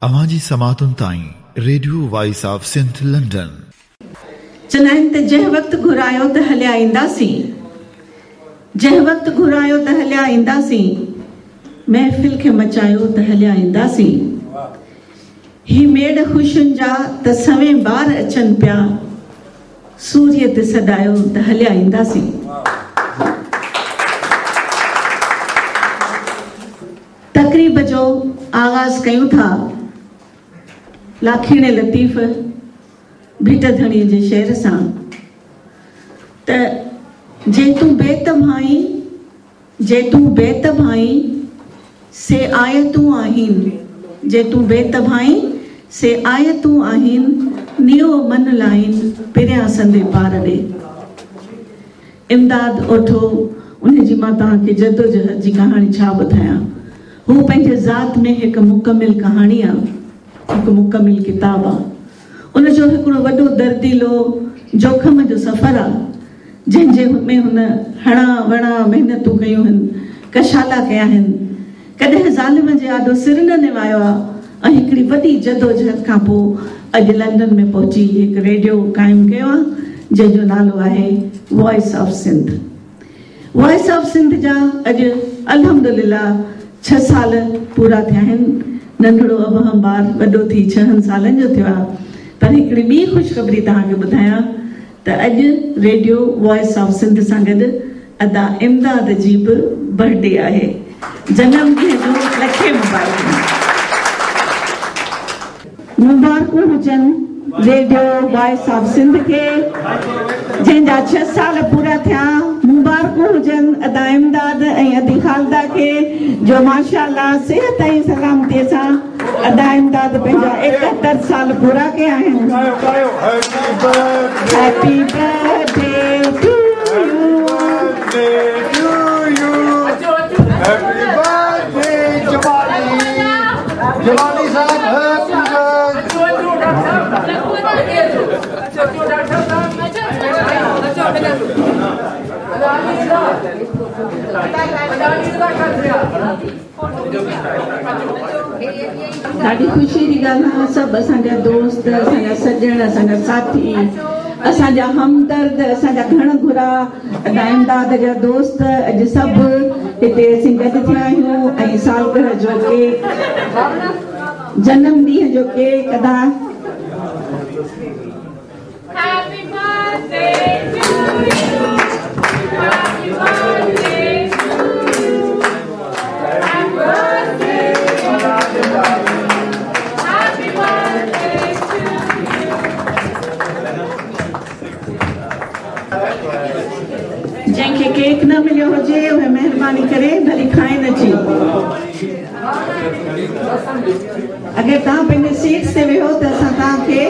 اوهان جي سماعتن تائين radio voice of Sindh London. چوندا آهن ته جنهن وقت گهرايو ته هليا اينداسين جنهن وقت گهرايو ته هليا اينداسين محفل کي مچايو ته هليا اينداسين هي ميڙ خوشين جا ته سوين بار اچن پيا سوريء تي سڏايو ته هليا اينداسين. تقريب جو آغاز ڪيون ٿا لاکيڻي لطيف ڀٽ ڌڻيء جي شعر سان ته جي تون بيت ڀائين جي تون بيت ڀائين سي آيتون آهين جي تون بيت ڀائين سي آيتون آهين نيو من لائين پريان سندي پار ڏي. امداد اوٺو انهي جي مان توهان کي جدوجهد جي ڪهاڻي ڇا ٻڌايان. هو پنهنجي ذات ۾ هڪ مڪمل ڪهاڻي آ، هڪ مڪمل ڪتاب آ. ان جو هڪڙو وڏو درديلو جوکم جو سفر آ، جنهن جي ۾ هن هڻا وڻا محنتون ڪيون هن، ڪشالا ڪيا هن. ڪڏهن ظالم جي آڏو سر نه نوايو آ ۽ هڪڙي وڏي جدوجهد کان پوء اڄ لنڊن ۾ پهچي هڪ ريڊيو قائم ڪيو آ جنهن جو نالو آهي voice of Sindh. Voice of Sindh جا اڄ الحمدلله ڇهه سال پورا ٿيا آهن. ننڍڙو ابهم ٻار وڏو ٿي ڇهن سالن جو ٿيو آ پر هڪڙي ٻي خوشخبري توهان کي ٻڌايان ته اڄ ريڊيو وائس آف سنڌ سان گڏ ادا امداد جي به برٿ ڊي آهي. جنم ڏينهن جون لکين مبارڪون. مبارڪون هجن ريڊيو وائس آف سنڌ کي جنهن جا ڇهه سال پورا ٿيا. مبارڪون هجن ادا امداد ۽ ادي خالده کي جو ماشاءالله صحت ۽ سلامتي سان ادا امداد پنهنجا 71 سال پورا ڪيا آهن. Happy birthday to you. ڏاڍي خوشي جي ڳالهه آهي سڀ اسان جا دوست اسان جا سڄڻ اسان جا ساٿي اسان جا همدرد اسان جا گهڻ گهرا ادا امداد جا دوست اڄ سڀ هتي اسين گڏ ٿيا آهيون ۽ سالگرهه جو ڪيڪ جنم ڏينهن جو ڪيڪ ادا جنهن کي ڪيڪ نه مليو هجي اهي مهرباني ڪري ڀلي کائن اچي. اگر توهان پنهنجي سيٽس تي ويهو ته اسان توهان کي.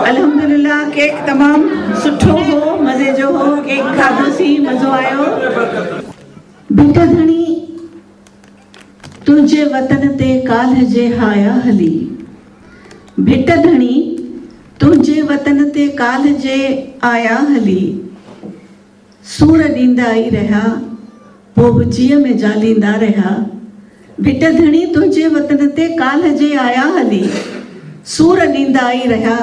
الحمدلله ڪيڪ تمام سٺو هو مزي جو هو ڪيڪ کاڌوسين مزو آيو. ڀٽ ڌڻي تنهنجي وطن تي ڪالهه جي آيا هلي. ڀٽ ڌڻي تنهنجي وطن تي ڪالهه جي آيا هلي. سور ڏيندا ئي رهيا، پوء به جيء ۾ جاليندا رهيا. ڀٽ ڌڻي تنهنجي وطن تي ڪالهه جي آيا هلي. سور ڏيندا ئي رهيا،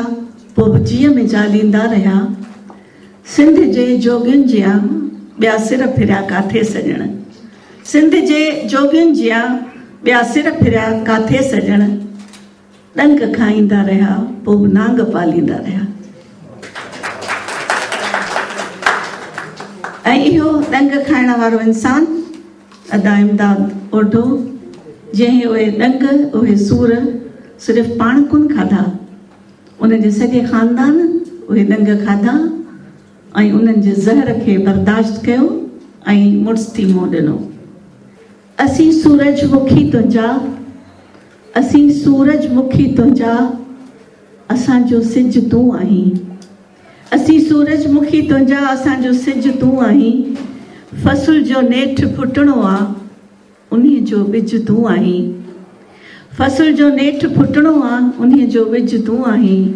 پوء به جيء ۾ جاليندا رهيا. سنڌ جي جوڳين جيان ٻيا سر ڦريا ڪاٿي سڄڻ. سنڌ جي جوڳين جيان ٻيا سر ڦريا ڪاٿي سڄڻ. ڏنگ کائيندا رهيا پوء به نانگ پاليندا رهيا. ۽ اهو ڏنگ کائڻ وارو انسان ادا امداد اوڍو جنهن اهي ڏنگ اهي سور صرف پاڻ ڪونه کاڌا ان جي سڄي خاندان اهي ڏنگ کاڌا ۽ انهن جي زهر کي برداشت ڪيو ۽ مڙس ٿي منهن ڏنو. اسين سورج مکي تنهنجا، اسين سورج مکي تنهنجا، اسان جو سج تون آهين. اسين سورج مکي تنهنجا، اسان جو سج تون آهين. فصل جو نيٺ ڦٽڻو آ، انهيء جو ٻج تون آهين. فصل جو نيٺ ڦٽڻو آ، انهيء جو ٻج تون آهين.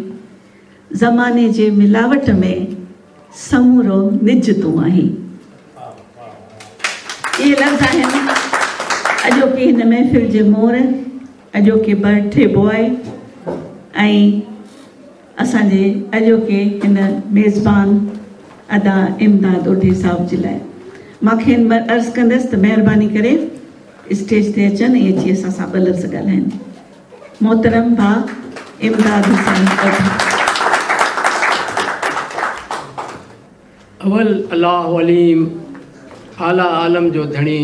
زماني جي ملاوٽ ۾ سمورو نج تون آهين. اهي لفظ آهن اڄوڪي هن محفل جي مور اڄوڪي برٿ ڊي بواء ۽ اسان جي اڄوڪي هن ميزبان ادا امداد اوڍي صاحب جي لاء مان کين عرض ڪندس ته مهرباني ڪري اسٽيج تي اچن ۽ اچي اسان سان ٻه لفظ ڳالهائين. محترم ڀاء امداد حسين اوڍي. اول الله عليم اعليٰ عالم جو ڌڻي،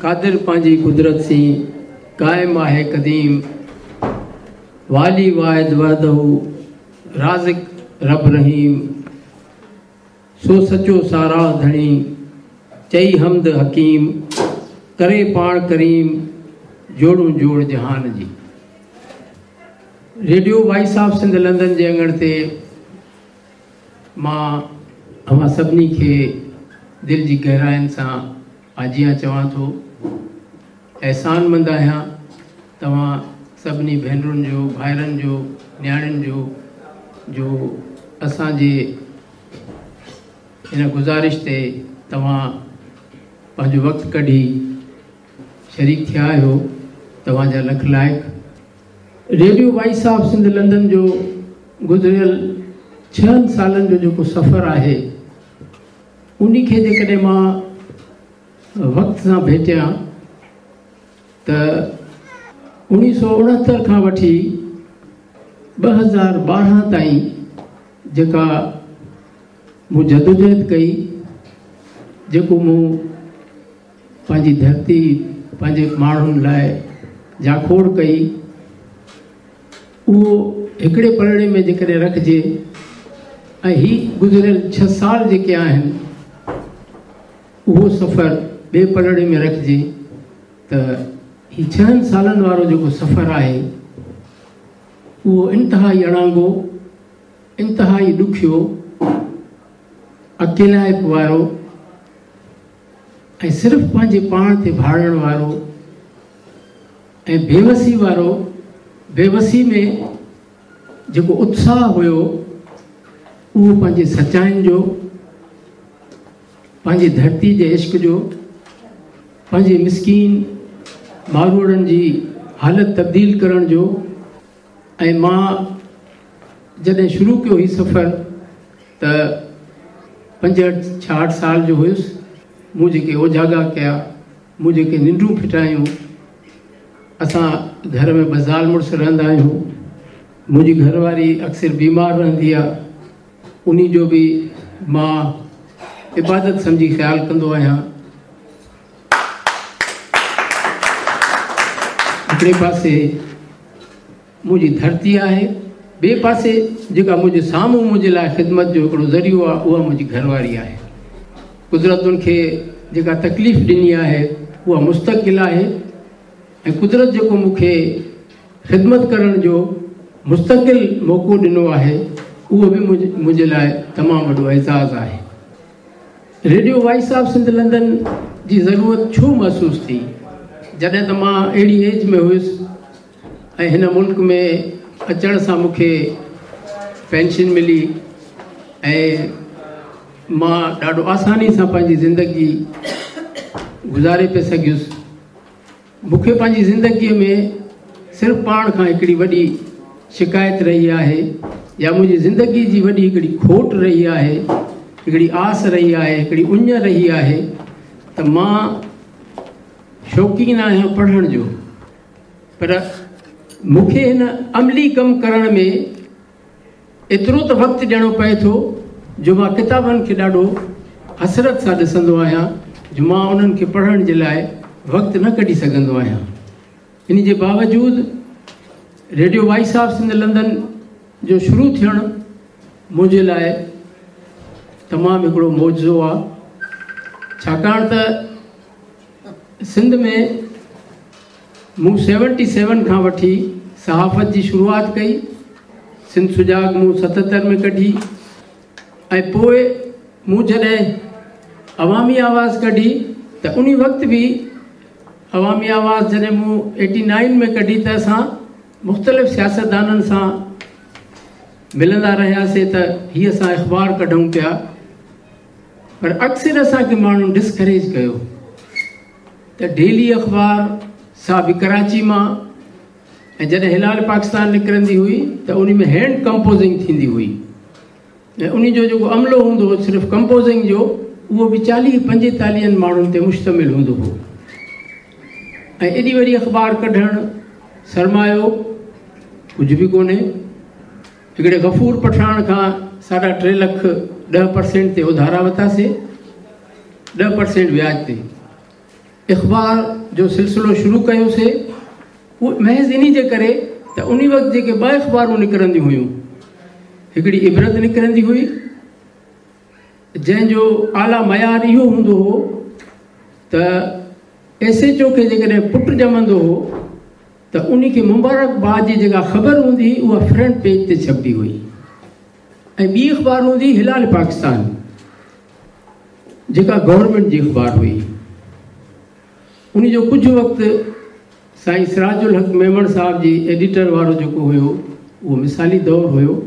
قادر پنهنجي قدرت سين، قائم آهي قديم، والي واحد وحده، رازق رب رحيم، سو سچو ساراهه ڌڻي، چئي حمد حڪيم، ڪري پاڻ ڪريم، جوڙون جوڙ جهان جي. Radio voice of Sindh London جي اڱڻ تي مان اوهان سڀني کي دل جي گهراين سان آجيان چوان ٿو. احسانمند آهيان توهان سڀني ڀينرن جو، ڀائرن جو، نياڻين جو، جو اسان جي ان گذارش تي توهان پنهنجو وقت ڪڍي شريڪ ٿيا آهيو. توهان جا لک لائق. Radio voice of Sindh London جو گذريل ڇهن سالن جو جيڪو سفر آهي انهي کي جيڪڏهن مان وقت سان ڀيٽيان ته 1969 کان وٺي 2012 تائين جيڪا مون جدوجهد ڪئي، جيڪو مون پنهنجي ڌرتي، پنهنجي ماڻهن لاء جاکوڙ ڪئي، اهو هڪڙي پلڙي ۾ جيڪڏهن رکجي ۽ هي گذريل ڇهه سال جيڪي آهن اهو سفر ٻئي پلڙي ۾ رکجي ته هي ڇهن سالن وارو جيڪو سفر آهي اهو انتهائي اڻانگو، انتهائي ڏکيو، اڪيلائپ وارو ۽ صرف پنهنجي پاڻ تي ڀاڙڻ وارو ۽ بيوسي وارو، بيوسي ۾ جيڪو اتساهه هيو اهو پنهنجي سچائين جو، پنهنجي ڌرتي جي عشق جو، پنهنجي مسڪين ماروئڙن جي حالت تبديل ڪرڻ جو ۽ مان جڏهن شروع ڪيو هي سفر ته 65 66 سال جو هيس. مون جيڪي اوجاڳا ڪيا، مون جيڪي ننڊون ڦٽايون، اسان گهر ۾ ٻه زال مڙس رهندا آهيون. منهنجي گهر واري اڪثر بيمار رهندي آ، انهي جو به مان عبادت سمجهي خيال ڪندو آهيان. هڪڙي پاسي منهنجي ڌرتي آهي، ٻئي پاسي جيڪا منهنجي سامهون منهنجي لاء خدمت جو هڪڙو ذريعو آهي، اها منهنجي گهر واري آهي. قدرت ان کي جيڪا تڪليف ڏني آهي، اها مستقل آهي ۽ قدرت جيڪو مون کي خدمت ڪرڻ جو مستقل موقعو ڏنو آهي، اهو به منهنجي لاء تمام وڏو اعزاز آهي. Radio voice of Sindh London جي ضرورت ڇو محسوس ٿي؟ جڏهن ته مان اهڙي ايج ۾ هيس ۽ هن ملڪ ۾ اچڻ سان مون کي پينشن ملي ۽ مان ڏاڍو آساني سان پنهنجي زندگي گذاري پئي سگهيس. مون کي پنهنجي زندگيء ۾ صرف پاڻ کان هڪڙي وڏي شڪايت رهي آهي يا منهنجي زندگيء جي وڏي هڪڙي کوٽ رهي آهي، هڪڙي آس رهي آهي، هڪڙي اڃ رهي آهي ته مان شوقين آهيان پڙهڻ جو، پر مون کي هن عملي ڪم ڪرڻ ۾ ايترو ته وقت ڏيڻو پئي ٿو جو مان ڪتابن کي ڏاڍو حسرت سان ڏسندو آهيان جو مان انهن کي پڙهڻ جي لاء وقت نه ڪڍي سگهندو آهيان. ان جي باوجود radio voice of Sindh London جو شروع ٿيڻ منهنجي لاء تمام هڪڙو معجزو آهي، ڇاڪاڻ ته سنڌ ۾ مون سيونٽي سيون کان وٺي صحافت جي شروعات ڪئي. سنڌ سجاڳ مون 77 ۾ ڪڍي ۽ پوء مون جڏهن عوامي آواز ڪڍي ته انهي وقت به عوامي آواز جڏهن مون ايٽي نائن ۾ ڪڍي ته اسان مختلف سياستدانن سان ملندا رهياسي ته هي اسان اخبار ڪڍون پيا، پر اڪثر اسان کي ماڻهن ڊسڪريج ڪيو ته ڊيلي اخبار سا به ڪراچي مان، ۽ جڏهن هلال پاڪستان نڪرندي هئي ته انهي ۾ هينڊ ڪمپوزنگ ٿيندي هئي ۽ انهي جو جيڪو عملو هوندو هو صرف ڪمپوزنگ جو اهو به چاليهه پنجيتاليهن ماڻهن تي مشتمل هوندو هو ۽ ايڏي وڏي اخبار ڪڍڻ سرمايو ڪجهه به ڪونهي. هڪڙي غفور پٺاڻ کان ساڍا ٽي لک 10% تي اڌارا ورتاسي، 10% وياج تي. اخبار جو سلسلو شروع ڪيوسي، اهو محض انهي جي ڪري ته انهي وقت جيڪي ٻه اخبارون نڪرنديون هيون، هڪڙي عبرت نڪرندي هئي، جنهن جو اعليٰ معيار اهو هوندو هو ته ايس ايڇ او کي جيڪڏهن پٽ ڄمندو هو ته انهي کي مبارڪباد جي جيڪا خبر هوندي هئي اها فرنٽ پيج تي ڇپبي هئي ۽ ٻي اخبار هوندي هئي هلال پاڪستان جيڪا گورنمينٽ جي اخبار هئي. انهي جو ڪجهه وقت سائين سراج الحق ميمڻ صاحب جي ايڊيٽر وارو جيڪو هيو اهو مثالي دور هيو.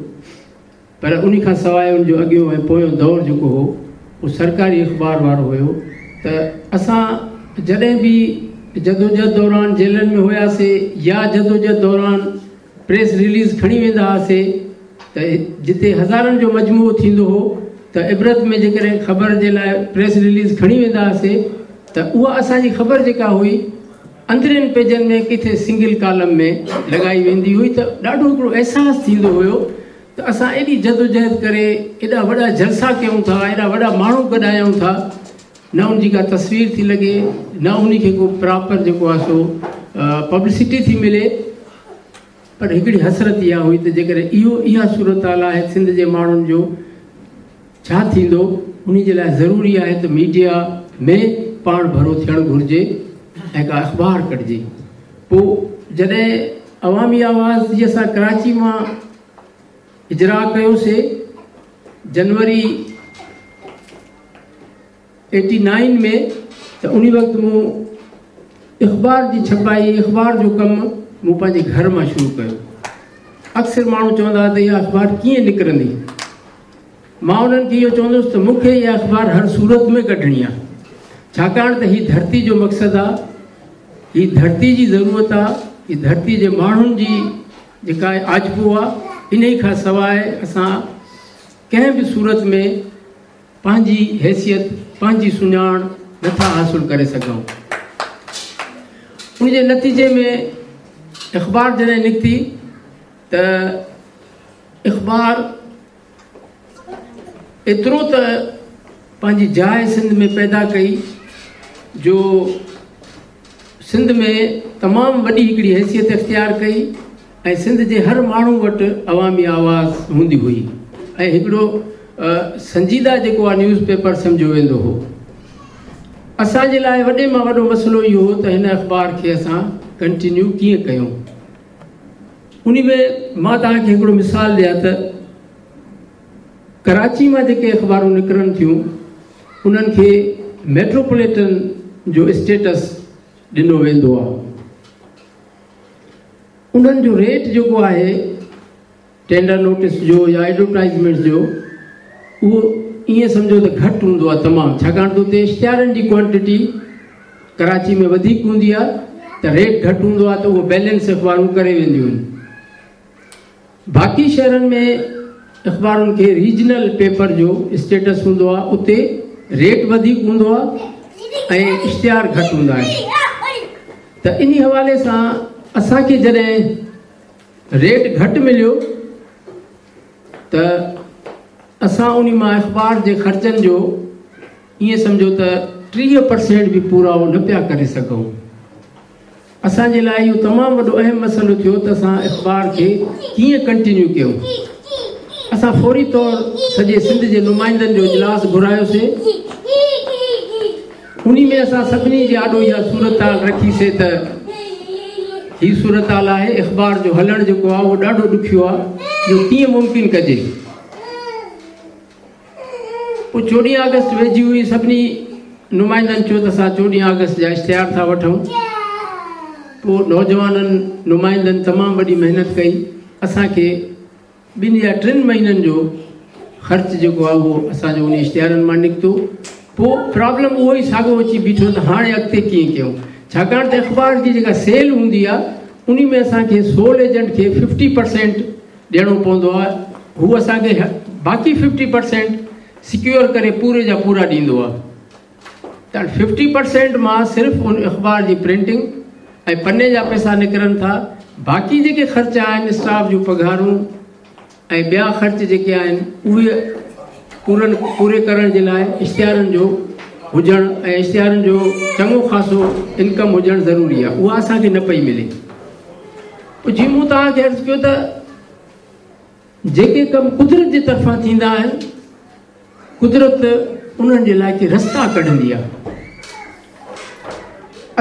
پر انهي کان سواء ان جو اڳيون ۽ پويون دور جيڪو هو اهو سرڪاري اخبار وارو هيو ته اسان جڏهن به جدوجهد دوران جيلن ۾ هياسي يا جدوجهد دوران پريس رليز کڻي ويندا هئاسي ته جتي هزارن جو مجموعو ٿيندو هو ته عبرت ۾ جيڪڏهن خبر جي لاء پريس رليز کڻي ويندا هئاسي ته اها اسان جي خبر جيڪا هئي اندرين پيجن ۾ ڪٿي سنگل ڪالم ۾ لڳائي ويندي هئي ته ڏاڍو هڪڙو احساس ٿيندو هيو ته اسان ايڏي جدوجهد ڪري ايڏا وڏا جلسا ڪيون ٿا، ايڏا وڏا ماڻهو گڏايون ٿا، نه ان جي ڪا تصوير ٿي لڳي، نه انهي کي ڪو پراپر جيڪو آهي سو پبلسٽي ٿي ملي. پر هڪڙي حسرت اها هئي ته جيڪڏهن اهو اها صورتحال آهي سنڌ جي ماڻهن جو ڇا ٿيندو؟ انهي جي لاء ضروري آهي ته ميڊيا ۾ پاڻ ڀرو ٿيڻ گهرجي ۽ ڪا اخبار ڪڍجي. پوء جڏهن عوامي آواز جي اسان ڪراچي مان اجراء ڪيوسي جنوري 89 ۾ ته انهي وقت مون اخبار جي ڇپائي، اخبار جو ڪم مون پنهنجي گهر مان شروع ڪيو. اڪثر ماڻهو چوندا هئا ته اها اخبار ڪيئن نڪرندي؟ مان انهن کي اهو چوندو هوس ته مون کي اها اخبار هر صورت ۾ ڪڍڻي آهي، ڇاڪاڻ ته هي ڌرتي جو مقصد آهي، هي ڌرتي جي ضرورت آهي، هي ڌرتي جي ماڻهن جي جيڪا آجپو آهي، انهي کان سواء اسان ڪنهن به صورت ۾ پنهنجي حيثيت، پنهنجي سڃاڻ نٿا حاصل ڪري سگهون. ان جي نتيجي ۾ اخبار جڏهن نڪتي ته اخبار ايترو ته پنهنجي جاء سنڌ ۾ پيدا ڪئي جو سنڌ ۾ تمام وڏي هڪڙي حيثيت اختيار ڪئي ۽ سنڌ جي هر ماڻهو وٽ عوامي آواز هوندي هئي ۽ هڪڙو سنجيده جيڪو آهي نيوز پيپر سمجهيو ويندو هو. اسان جي لاء وڏي مان وڏو مسئلو اهو هو ته هن اخبار کي اسان ڪنٽينيو ڪيئن ڪيون. انهي ۾ مان توهان کي هڪڙو مثال ڏيان ته ڪراچي مان جيڪي اخبارون نڪرن ٿيون انهن کي ميٽروپوليٽن جو اسٽيٽس ڏنو ويندو آهي. انهن جو ريٽ جيڪو آهي ٽينڊر نوٽس جو يا ايڊورٽائزمينٽس جو اهو ائين سمجهو ته گهٽ هوندو آهي تمام، ڇاڪاڻ ته اتي اشتهارن جي ڪوانٽٽي ڪراچي ۾ وڌيڪ هوندي آهي ته ريٽ گهٽ هوندو آهي ته اهو بيلنس اخبارون ڪري وينديون آهن. باقي شهرن ۾ اخبارن کي ريجنل پيپر جو اسٽيٽس هوندو آهي، اتي ريٽ وڌيڪ هوندو آهي ۽ اشتهار گهٽ هوندا آهن. ته انهي حوالي سان اسان کي جڏهن ريٽ گهٽ مليو ته اسان انهي مان اخبار جي خرچن جو ائين سمجهو ته 30% به پورائو نه پيا ڪري سگهون. اسان جي لاء اهو تمام وڏو اهم مسئلو ٿيو ته اسان اخبار کي ڪيئن ڪنٽينيو ڪيون. اسان فوري طور سڄي سنڌ جي نمائندن جو اجلاس گهرايوسي. انهي ۾ اسان سڀني جي آڏو اها صورتحال رکي سي ته هي صورتحال آهي، اخبار جو هلڻ جيڪو آهي اهو ڏاڍو ڏکيو آهي جو ڪيئن ممڪن ڪجي. پوء 14 آگسٽ ويجهي هئي، سڀني نمائندن چيو ته اسان 14 آگسٽ جا اشتهار ٿا وٺون. پوء نوجوانن نمائندن تمام وڏي محنت ڪئي، اسان کي ٻن يا ٽن مهينن جو خرچ جيڪو آهي اهو اسان جو انهي اشتهارن مان نڪتو. پوء پرابلم اهو ئي ساڳو اچي بيٺو ته هاڻي اڳتي ڪيئن ڪيون، ڇاڪاڻ ته اخبار جي جيڪا سيل هوندي آهي انهي ۾ اسان کي سول ايجنٽ کي 50% ڏيڻو پوندو آهي، هو اسان کي باقي 50% سيڪيور ڪري پوري جا پورا ڏيندو آهي. ته 50% مان صرف ان اخبار جي پرنٽنگ ۽ پني جا پئسا نڪرن ٿا، باقي جيڪي خرچ آهن اسٽاف جون پگهارون ۽ ٻيا خرچ جيڪي آهن اهي پورن پوري ڪرڻ جي لاء اشتهارن جو هجڻ ۽ اشتهارن جو چڱو خاصو انڪم هجڻ ضروري آهي، اها اسان کي نه پئي ملي. پوء جيئن مون توهان کي عرض ڪيو ته جيڪي ڪم قدرت جي طرفان ٿيندا آهن، قدرت انهن جي لاء ڪي رستا ڪڍندي آهي.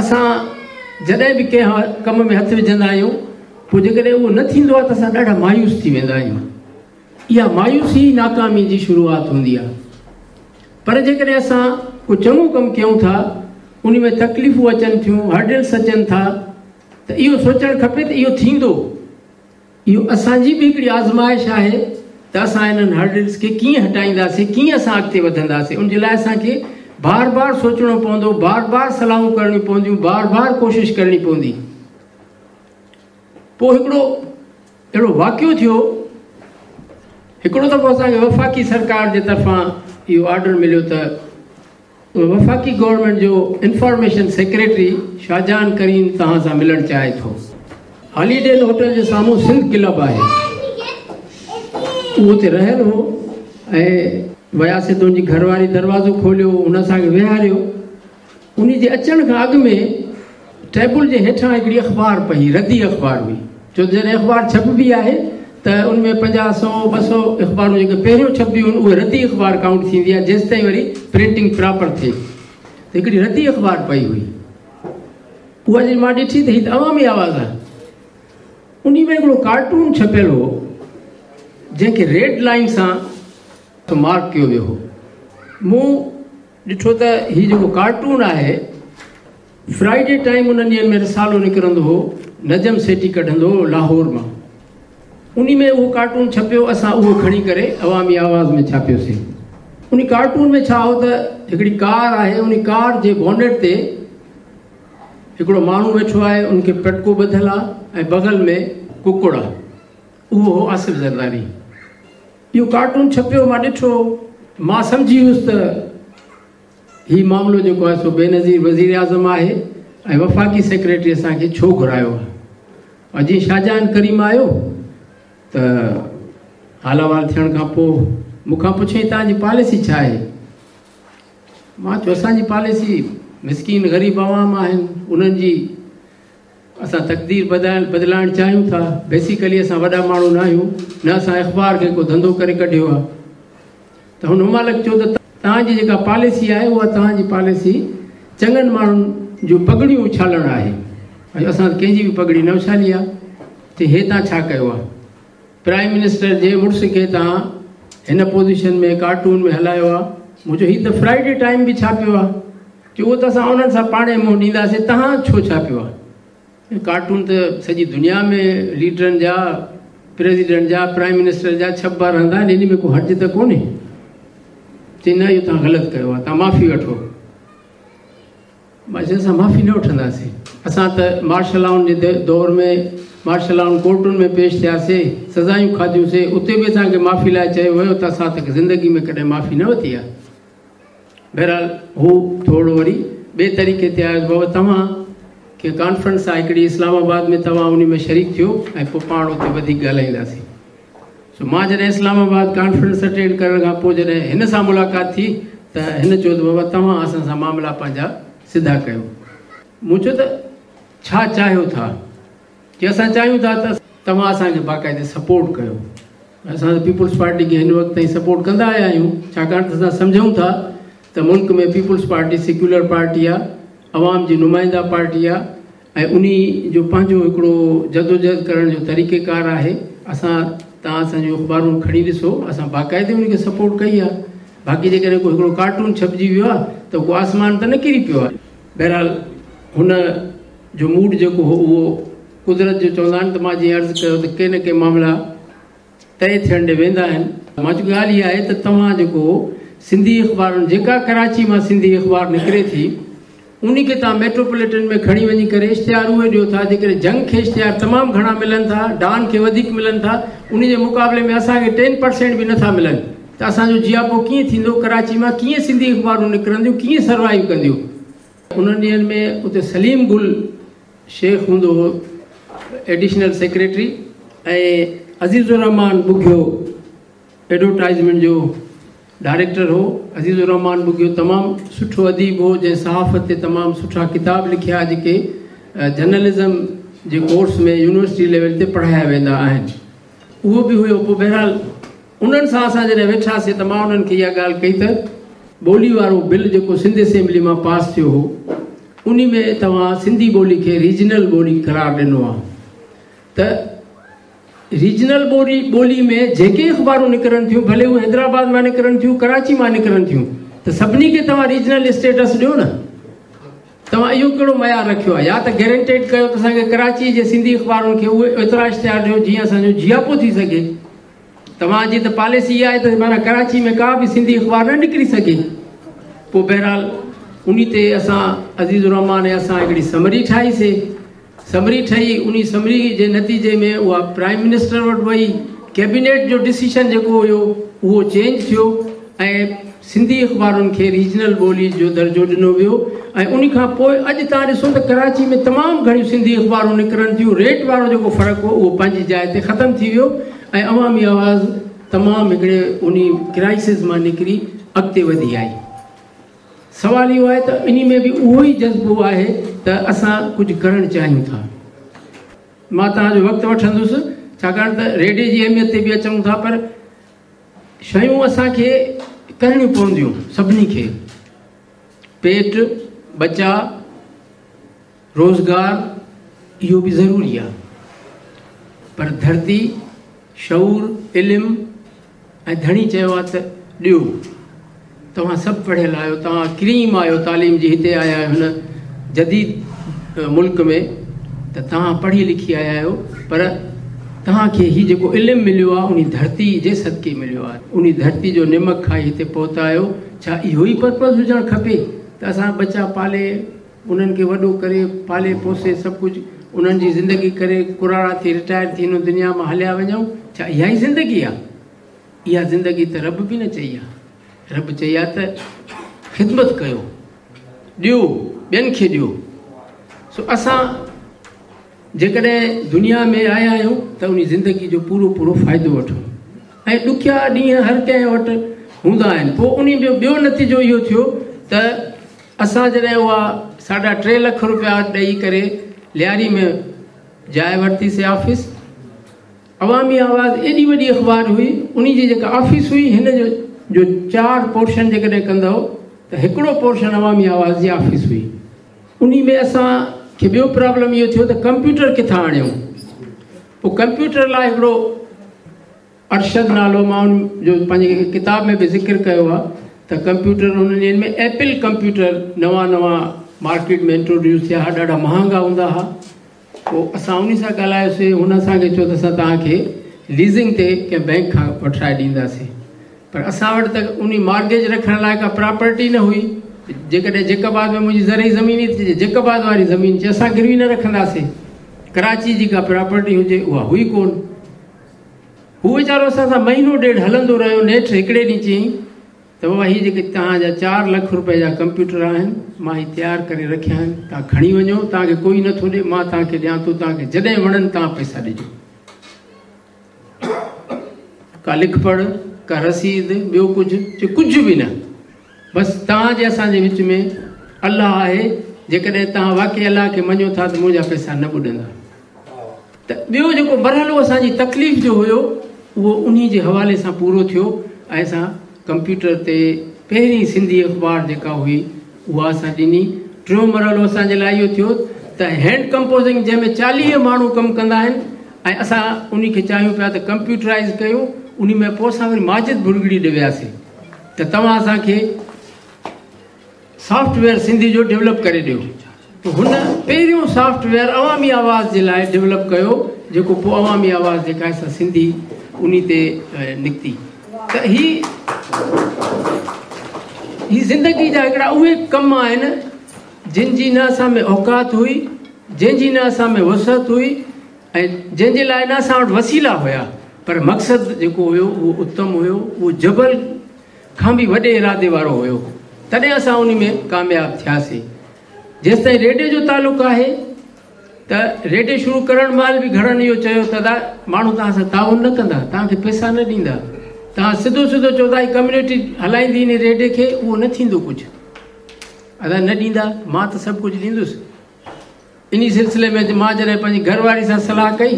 اسان جڏهن به ڪنهن ڪم ۾ هٿ وجهندا آهيون، پوء جيڪڏهن اهو نه ٿيندو آهي ته اسان ڏاڍا مايوس ٿي ويندا آهيون. اها مايوسي ئي ناڪامي جي شروعات هوندي آهي. پر جيڪڏهن اسان ڪو چڱو ڪم ڪيون ٿا، ان ۾ تڪليفون اچن ٿيون، هرڊلس اچن ٿا، ته اهو سوچڻ کپي ته اهو ٿيندو. اهو اسان جي به هڪڙي آزمائش آهي ته اسان انهن هرڊلز کي ڪيئن هٽائينداسين، ڪيئن اسان اڳتي وڌنداسين. ان جي لاء اسان کي بار بار سوچڻو پوندو، بار بار صلاحون ڪرڻيون پونديون، بار بار ڪوشش ڪرڻي پوندي. پوء هڪڙو اهڙو واقعو ٿيو، هڪڙو دفعو اسان کي وفاقي سرڪار جي طرفان اهو آرڊر مليو ته وفاقي گورنمينٽ جو انفارميشن سيڪريٽري شاهجهان ڪريم توهان سان ملڻ چاهي ٿو. هاليڊي ان هوٽل جي سامهون سنڌ ڪلب آهي. اهو اتي رهيل هو ۽ وياسين ته ان جي گهر واري دروازو کوليو، هن اسان کي ويهاريو. انهي جي اچڻ کان اڳ ۾ ٽيبل جي هيٺان هڪڙي اخبار پئي هئي، ردي اخبار هئي. ڇو ته جڏهن اخبار ڇپبي آهي ته ان ۾ پنجاهه، سئو، 200 اخبارون جيڪي پهريون ڇپبيون آهن اهي ردي اخبار ڪائونٽ ٿيندي آهي جيستائين وري پرنٽنگ پراپر ٿئي. ته هڪڙي ردي اخبار پئي هئي. اها جڏهن مان ڏٺي ته هي ته عوامي آواز آهي. انهي ۾ هڪڙو ڪارٽون ڇپيل هو جنهن کي ريڊ لائين سان مارڪ ڪيو ويو هو. مون ڏٺو ته هي جيڪو ڪارٽون آهي، فرائيڊي ٽائيم انهن ڏينهن ۾ رسالو نڪرندو هو، نجم سيٺي ڪڍندو هو لاهور مان. انهي ۾ اهو ڪارٽون ڇپيو، اسان اهو کڻي ڪري عوامي آواز ۾ ڇاپيوسين. انهي ڪارٽون ۾ ڇا هو ته هڪڙي ڪار آهي، انهي ڪار جي بونيٽ تي هڪڙو ماڻهو ويٺو آهي، ان کي پٽڪو ٻڌل آهي ۽ بغل ۾ ڪڪڙ آهي. اهو هو آصف زرداري. اهو ڪارٽون ڇپيو، مان ڏٺو، مان سمجهي ويس ته هي معاملو جيڪو آهي سو بينظير وزيراعظم آهي ۽ وفاقي سيڪريٽري اسان کي ڇو گهرايو آهي. ۽ جيئن شاهجهان ڪريم آيو ته حال احوال ٿيڻ کان پوء مون کان پڇيائين توهان جي پاليسي ڇا آهي؟ مان چيو اسان جي پاليسي مسڪين غريب عوام آهن انهن جي اسان تقدير بدلائڻ چاهيون ٿا، بيسيڪلي اسان وڏا ماڻهو نه آهيون، نه اسان اخبار کي ڪو ڌنڌو ڪري ڪڍيو آهي. ته هن همالڪ چيو ته توهان جي جيڪا پاليسي آهي اها توهان جي پاليسي چڱن ماڻهن جون پڳڙيون اڇالڻ آهي. اسان ته ڪنهن جي به پڳڙي نه اڇالي آهي. چي هي توهان ڇا ڪيو آهي؟ پرائم منسٽر جي مڙس کي توهان هن پوزيشن ۾ ڪارٽون ۾ هلايو آهي. مون چيو هي ته فرائيڊي ٽائيم به ڇاپيو آهي. چيو اهو ته اسان انهن سان پاڻهي منهن ڏينداسين، توهان ڇو ڇاپيو آهي؟ ڪارٽون ته سڄي دنيا ۾ ليڊرن جا، پريزيڊنٽ جا، پرائم منسٽر جا ڇپبا رهندا آهن، ان ۾ ڪو حرج ته ڪونهي. چي نه اهو توهان غلط ڪيو آهي، توهان معافي وٺو. مان چيو اسان معافي نه وٺنداسين، اسان ته مارشل لائن جي دور ۾ مارشل لائن ڪورٽن ۾ پيش ٿياسين، سزايون کاڌيونسين، اتي به اسان کي معافي لاء چيو ويو ته اسان ته زندگي ۾ ڪڏهن معافي نه ورتي آهي. بهرحال هو ٿورو وري ٻئي طريقي تي آيو ته بابا توهان کي ڪانفرنس آهي هڪڙي اسلام آباد ۾ توهان انهي ۾ شريڪ ٿيو ۽ پوء پاڻ اتي وڌيڪ ڳالهائينداسين. سو مان جڏهن اسلام آباد ڪانفرنس اٽينڊ ڪرڻ کان پوء جڏهن هن سان ملاقات ٿي ته هن چيو ته بابا توهان اسان سان معاملا پنهنجا سڌا ڪيو. مون چيو ته ڇا چاهيو ٿا؟ چي اسان چاهيون ٿا ته توهان اسان کي باقاعدي سپورٽ ڪيو. اسان ته پيپلز پارٽي کي هن وقت تائين سپورٽ ڪندا آيا آهيون، ڇاڪاڻ ته اسان سمجهون ٿا ته ملڪ ۾ پيپلز پارٽي سيڪيولر پارٽي آهي، عوام جي نمائنده پارٽي آهي ۽ انهي جو پنهنجو هڪڙو جدوجهد ڪرڻ جو طريقيڪار آهي. اسان توهان اسان جون اخبارون کڻي ڏسو، اسان باقاعدي ان کي سپورٽ ڪئي آهي. باقي جيڪڏهن ڪو هڪڙو ڪارٽون ڇپجي ويو آهي ته ڪو آسمان ته نه ڪري پيو آهي. بهرحال هن جو موڊ جيڪو هو اهو قدرت جو چوندا آهن ته مان جيئن عرض ڪيو ته ڪي نه ڪي معاملا طئي ٿيڻ ڏي ويندا آهن. مان چيو ڳالهه اها آهي ته توهان جيڪو سنڌي اخبارن جيڪا ڪراچي مان سنڌي اخبار نڪري ٿي انهي کي توهان ميٽروپوليٽن ۾ کڻي وڃي ڪري اشتهار اهي ڏيو ٿا، جيڪڏهن جنگ کي اشتهار تمام گهڻا ملن ٿا، ڊان کي وڌيڪ ملن ٿا، انهي جي مقابلي ۾ اسان کي ٽين پرسينٽ به نٿا ملن ته اسان جو جياپو ڪيئن ٿيندو، ڪراچي مان ڪيئن سنڌي اخبارون نڪرنديون، ڪيئن سروائيو ڪنديون. انهن ڏينهن ۾ اتي سليم گل شيخ هوندو هو ايڊيشنل سيڪريٽري ۽ عزيز الرحمان ٻگهيو ايڊورٽائيزمينٽ جو ڊائريڪٽر هو. عزيز الرحمان ٻگهيو تمام سٺو اديب هو، جنهن صحافت تي تمام سٺا ڪتاب لکيا، جيڪي جرنلزم جي ڪورس ۾ يونيورسٽي ليول تي پڙهايا ويندا آهن. اهو به هيو. پوء بهرحال انهن سان اسان جڏهن ويٺاسين ته مان انهن کي اها ڳالهه ڪئي ته ٻولي وارو بل جيڪو سنڌ اسيمبلي مان پاس ٿيو هو، انهي ۾ توهان سنڌي ٻولي کي ريجنل ٻولي قرار ڏنو آهي ته ريجنل ٻولي ٻولي ۾ جيڪي اخبارون نڪرن ٿيون ڀلي اهي حيدرآباد مان نڪرن ٿيون ڪراچي مان نڪرن ٿيون ته سڀني کي توهان ريجنل اسٽيٽس ڏيو نه. توهان اهو ڪهڙو معيار رکيو آهي؟ يا ته گيرنٽيڊ ڪيو ته اسان کي ڪراچي جي سنڌي اخبارن کي اهي ايترا اشتهار ڏيو جيئن اسان جو جياپو ٿي سگهي. توهان جي ته پاليسي اها آهي ته معنيٰ ڪراچي ۾ ڪا به سنڌي اخبار نه نڪري سگهي. پوء بهرحال انهي تي اسان عزيز الرحمان ۽ اسان هڪڙي سمري ٺاهي سي. سمري ٺهي، انهي سمري جي نتيجي ۾ اها پرائم منسٽر وٽ وئي، ڪيبينيٽ جو ڊسيشن جيڪو هيو اهو چينج ٿيو ۽ سنڌي اخبارن کي ريجنل ٻولي جو درجو ڏنو ويو ۽ انهي کان پوء اڄ توهان ڏسو ته ڪراچي ۾ تمام گهڻيون سنڌي اخبارون نڪرن ٿيون، ريٽ وارو جيڪو فرق هو اهو پنهنجي جاء تي ختم ٿي ويو ۽ عوامي آواز تمام هڪڙي انهي ڪرائسز مان نڪري اڳتي وڌي آئي. سوال اهو آهي ته انهي ۾ به اهو ئي جذبو آهي ته اسان ڪجهه ڪرڻ چاهيون ٿا. مان توهان جو وقت وٺندس ڇاڪاڻ ته ريڊيو جي اهميت تي به اچون ٿا پر شيون اسان کي ڪرڻيون پونديون سڀني کي. پيٽ، ٻچا، روزگار اهو به ضروري آهي پر ڌرتي، شعور، علم ۽ ڌڻي چيو آهي ته ڏيو. توهان سڀ پڙهيل آهيو، توهان ڪريم آهيو تعليم جي هتي آيا آهيو هن جديد ملڪ ۾ ته توهان پڙهي لکي آيا آهيو پر توهان کي هي جيڪو علم مليو آهي انهي ڌرتي جي صدقي مليو آهي، انهي ڌرتي جو نمڪ کائي هتي پهتا آهيو، ڇا اهو ئي پرپز هجڻ کپي ته اسان ٻچا پالي انهن کي وڏو ڪري پالي پوسي سڀ ڪجهه انهن جي زندگي ڪري ڪراڙا ٿي رٽائر ٿي هن دنيا مان هليا وڃون ڇا اها ئي زندگي آ؟ اها زندگي ته رب به نه چئي آ. رب چئي آ ته خدمت ڪيو، ڏيو، ٻين کي ڏيو. سو اسان جيڪڏهن دنيا ۾ آيا آهيون ته انهي زندگي جو پورو پورو فائدو وٺون ۽ ڏکيا ڏينهن هر ڪنهن وٽ هوندا آهن. پوء انهي جو ٻيو نتيجو اهو ٿيو ته اسان جڏهن اها ساڍا ٽي لک روپيا ڏئي ڪري لياري ۾ جاء ورتي سي آفيس عوامي آواز ايڏي وڏي اخبار هئي انهي جي جيڪا آفيس هئي هن جو جو چار پورشن جيڪڏهن ڪندؤ ته هڪڙو پورشن عوامي آواز جي آفيس هئي انهي ۾ اسان کي ٻيو پرابلم اهو ٿيو ته ڪمپيوٽر ڪٿان آڻيون پوء ڪمپيوٽر لاء هڪڙو ارشد نالو مان ان جو پنهنجي ڪتاب ۾ به ذڪر ڪيو آهي ته ڪمپيوٽر انهن ڏينهن ۾ ايپل ڪمپيوٽر نوان نوان مارڪيٽ ۾ انٽروڊيوس ٿيا هئا ڏاڍا مهانگا هوندا هئا پوء اسان انهي سان ڳالهايوسين هن اسان کي چيو ته اسان توهان کي ليزنگ تي ڪنهن بئنڪ کان وٺرائي ڏينداسين پر اسان وٽ ته انهي مارگيج رکڻ لاء ڪا پراپرٽي نه هئي جيڪڏهن جيڪب آباد ۾ منهنجي زرعي زمين ئي ٿي جيڪب آباد واري زمين چي اسان گروي نه رکنداسين ڪراچي جي ڪا پراپرٽي هجي اها هئي ڪونه هو ويچارو اسان سان مهينو ڏيڍ هلندو رهيو، نيٺ هڪڙي ڏينهن چيائين ته بابا هي جيڪي توهان جا چار لک روپيه جا ڪمپيوٽر آهن، مان هي تيار ڪري رکيا آهن، توهان کڻي وڃو، توهان کي ڪوئي نٿو ڏي، مان توهان کي ڏيان ٿو، توهان کي جڏهن وڻن توهان پئسا ڏجو. ڪا لک پڙهه، ڪا رسيد، ٻيو ڪجهه؟ چي ڪجهه به نه، بس توهان جي اسان جي وچ ۾ الله آهي، جيڪڏهن توهان واقعي الله کي مڃو ٿا ته منهنجا پئسا نه ٻڏندا. ته ٻيو جيڪو مرحلو اسان جي تڪليف جو هيو اهو انهي جي حوالي سان پورو ٿيو ۽ اسان ڪمپيوٽر تي پهرين سنڌي اخبار جيڪا هئي اها اسان ڏني. ٽيون مرحلو اسان جي لاء اهو ٿيو ته هينڊ ڪمپوزنگ جنهن ۾ 40 ماڻهو ڪم ڪندا آهن ۽ اسان انهي کي چاهيون پيا ته ڪمپيوٽرائيز ڪيون انهي ۾ پوء اسان وري ماجد ڀرڳڙي ڏي وياسين ته توهان اسان کي سافٽ ويئر سنڌي جو ڊولپ ڪري ڏيو ته هن پهريون سافٽ ويئر عوامي آواز جي لاء ڊولپ ڪيو جيڪو پوء عوامي آواز جيڪا آهي سا سنڌي انهي تي نڪتي ته هي هي زندگي جا هڪڙا اهي ڪم آهن جن جي نه اسان ۾ اوقات هئي، جنهن جي نه اسان ۾ وسعت هئي ۽ جنهن جي لاء نه اسان وٽ وسيلا هيا، پر مقصد جيڪو هيو اهو اتم هيو، اهو جبل کان به وڏي ارادي وارو هيو، تڏهن اسان انهي ۾ ڪامياب ٿياسين. جيستائين ريڊيو جو تعلق آهي ته ريڊيو شروع ڪرڻ مهل به گهڻن اهو چيو ته ادا ماڻهو توهان سان تعاون نه ڪندا، توهان کي پئسا نه ڏيندا، توهان سڌو سڌو چوندا هي ڪميونٽي هلائيندي انهي ريڊيو کي، اهو نه ٿيندو ڪجهه. ادا نه ڏيندا، مان ته سڀ ڪجهه ڏيندس. انهي سلسلي ۾ مان جڏهن پنهنجي گهر واري سان صلاح ڪئي،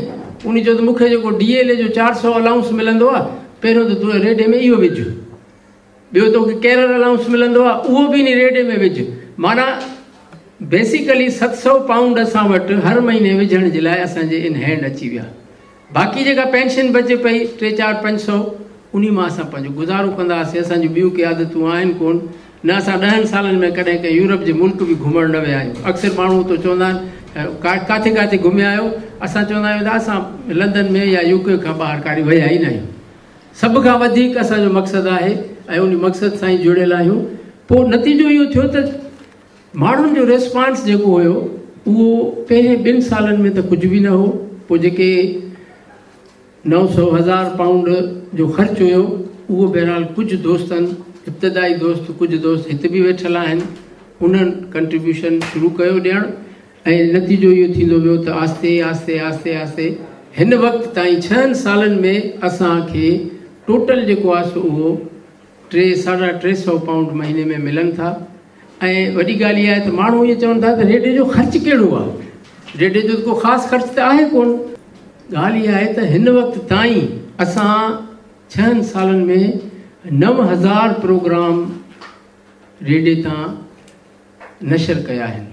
انهي چيو ته مون کي جيڪو ڊي ايل اي جو 400 الائونس ملندو آهي، پهريون ته تون ريڊيي ۾ اهو وجهه، ٻيو توکي ڪيرر الائونس ملندو آهي، اهو به انهي ريڊيي ۾ وجهه. معنيٰ بيسيڪلي 700 پائونڊ اسان وٽ هر مهيني وجهڻ جي لاء اسان جي ان هينڊ اچي ويا. باقي جيڪا پينشن بچي پئي ٽي چار 500، انهي مان اسان پنهنجو گذارو ڪندا هئاسين. اسان جون ٻيون ڪي عادتون آهن ڪون، نه اسان 10 سالن ۾ ڪڏهن ڪنهن يورپ جي ملڪ به گهمڻ نه ويا آهيون. اڪثر ماڻهو اتو چوندا آهن ڪاٿي ڪاٿي گهميا آهيو، اسان چوندا آهيون ته اسان لندن ۾ يا يو ڪي کان ٻاهر ڪاڏي ويا ئي نه آهيون. سڀ کان وڌيڪ اسان جو مقصد آهي ۽ انهي مقصد سان ئي جڙيل آهيون. پوء نتيجو اهو ٿيو ته ماڻهن جو ريسپانس جيڪو هيو اهو پهرين 2 سالن ۾ ته ڪجهه به نه هو. پوء جيڪي 900 1000 پائونڊ جو خرچ هيو اهو بهرحال ڪجهه دوستن، ابتدائي دوست، ڪجهه دوست هت به ويٺل آهن، انهن ڪنٽريبيوشن شروع ڪيو ڏيڻ ۽ نتيجو اهو ٿيندو ويو ته آهستي آهستي آهستي آهستي هن وقت تائين 6 سالن ۾ اسان کي ٽوٽل جيڪو آهي سو اهو ٽي ساڍا ٽي سؤ پائونڊ مهيني ۾ ملن ٿا. ۽ وڏي ڳالهه اها آهي ته ماڻهو ائين چون ٿا ته ريڊيو جو خرچ ڪهڙو آهي؟ ريڊيو جو ته ڪو خاص خرچ ته آهي ڪونه. ڳالهه اها آهي ته هن وقت تائين اسان 6 سالن ۾ 9000 پروگرام ريڊيو تان نشر ڪيا آهن،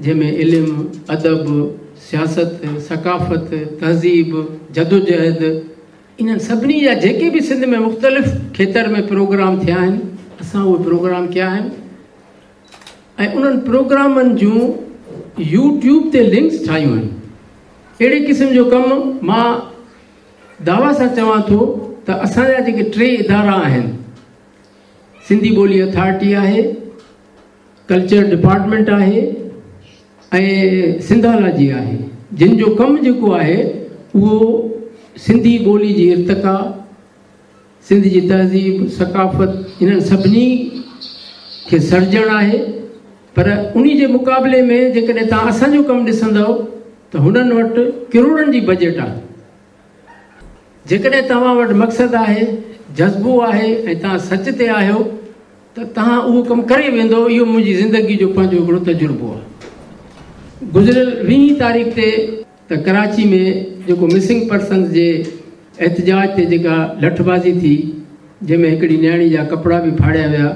جنهن ۾ علم، ادب، سياست، ثقافت، تهذيب، جدوجهد، انهن سڀني جا جيڪي به سنڌ ۾ مختلف کيتر ۾ پروگرام ٿيا آهن، اسان اهي پروگرام ڪيا آهن ۽ انهن پروگرامن جون يوٽيوب تي لنڪس ٺاهيون آهن. اهڙي قسم جو ڪم مان دعويٰ سان چوان ٿو ته اسان جا جيڪي 3 ادارا آهن، سنڌي ٻولي اٿارٽي آهي، ڪلچر ڊپارٽمينٽ آهي ۽ سنڌالاجي آهي، جن جو ڪم جيڪو آهي اهو سنڌي ٻولي جي ارتقا، سنڌ جي تهذيب، ثقافت، انهن سڀني کي سرجڻ آهي. پر انهي جي مقابلي ۾ جيڪڏهن توهان اسان جو ڪم ڏسندؤ ته هنن وٽ ڪروڙن جي بجيٽ آهي. جيڪڏهن توهان وٽ مقصد آهي، جذبو آهي ۽ توهان سچ تي آهيو ته توهان اهو ڪم ڪري ويندؤ. اهو منهنجي زندگي جو پنهنجو هڪڙو تجربو آهي. گذريل 20 تاريخ تي ته ڪراچي ۾ جيڪو مسنگ پرسنز جي احتجاج تي جيڪا لٺبازي ٿي، جنهن ۾ هڪڙي نياڻي جا ڪپڙا به ڦاڙيا ويا،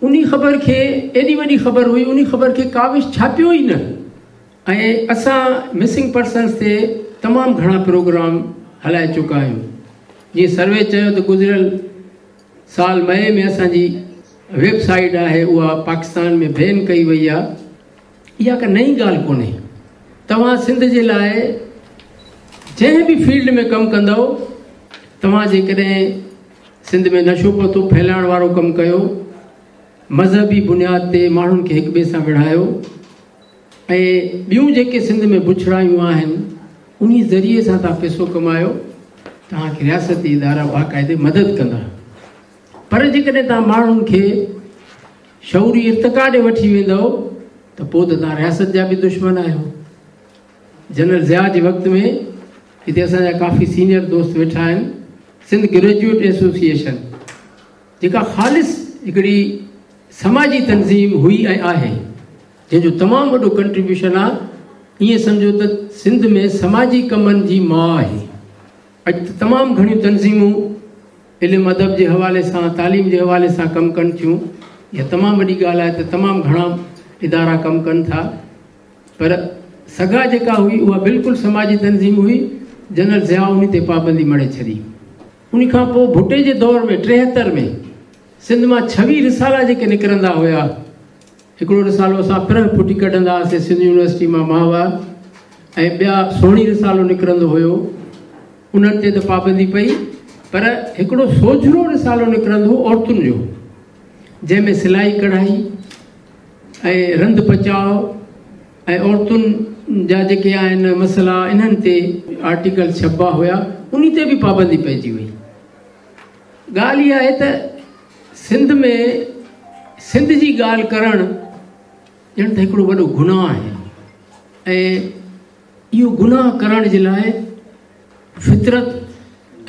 انهي خبر کي، ايڏي وڏي خبر هئي، انهي خبر کي ڪاوش ڇاپيو ئي نه. ۽ اسان مسنگ پرسنز تي تمام گهڻا پروگرام هلائي چڪا آهيون. جيئن سرويچ چيو ته گذريل سال مئي ۾ اسان جي ويب سائيٽ آهي اها پاڪستان ۾ بين ڪئي وئي آهي. اها ڪا نئين ڳالهه ڪونهي. توهان سنڌ جي لاء جنهن به فيلڊ ۾ ڪم ڪندؤ، توهان جيڪڏهن سنڌ ۾ نشو پتو ڦهلائڻ وارو ڪم ڪيو، مذهبي بنياد تي ماڻهن کي هڪ ٻئي سان وڙهايو ۽ ٻيون جيڪي سنڌ ۾ بڇڙايون آهن انهي ذريعي سان توهان پئسو ڪمايو، توهان کي رياستي ادارا باقاعدي مدد ڪندا. پر جيڪڏهن توهان ماڻهن کي شعوري ارتقا ڏي وٺي ويندؤ ته پوء ته توهان رياست جا به دشمن آهيو. جنرل ضياء جي وقت ۾ هتي اسان جا ڪافي سينيئر دوست ويٺا آهن، سنڌ گريجوئيٽ ايسوسيئيشن جيڪا خالص هڪڙي سماجي تنظيم هئي ۽ آهي، جنهن جو تمام وڏو ڪنٽريبيوشن آهي، ائين سمجهو ته سنڌ ۾ سماجي ڪمن جي ماء آهي. اڄ ته تمام گهڻيون تنظيمون علم ادب جي حوالي سان، تعليم جي حوالي سان ڪم ڪن ٿيون. اها تمام وڏي ڳالهه آهي ته تمام گهڻا ادارا ڪم ڪن ٿا، پر سگا جيڪا هئي اها بلڪل سماجي تنظيم هئي. جنرل ضياء انهي تي پابندي مڙهي ڇڏي. انهي کان پوء ڀٽي جي دور ۾ 73 ۾ سنڌ مان 26 رسالا جيڪي نڪرندا هيا، هڪڙو رسالو اسان پرهه ڦٽي ڪڍندا هئاسين سنڌ يونيورسٽي مان ماهوار، ۽ ٻيا سهڻي رسالو نڪرندو هيو، انهن تي ته پابندي پئي، پر هڪڙو سوجهرو رسالو نڪرندو هو عورتن جو، جنهن ۾ سلائي ڪڙهائي، ۽ رنڌ پچاء ۽ عورتن جا جيڪي آهن مسئلا انهن تي آرٽيڪل ڇپبا هيا، انهي تي به پابندي پئجي وئي. ڳالهه اها آهي ته سنڌ ۾ سنڌ جي ڳالهه ڪرڻ ڄڻ ته هڪڙو وڏو گناهه آهي ۽ اهو گناهه ڪرڻ جي لاء فطرت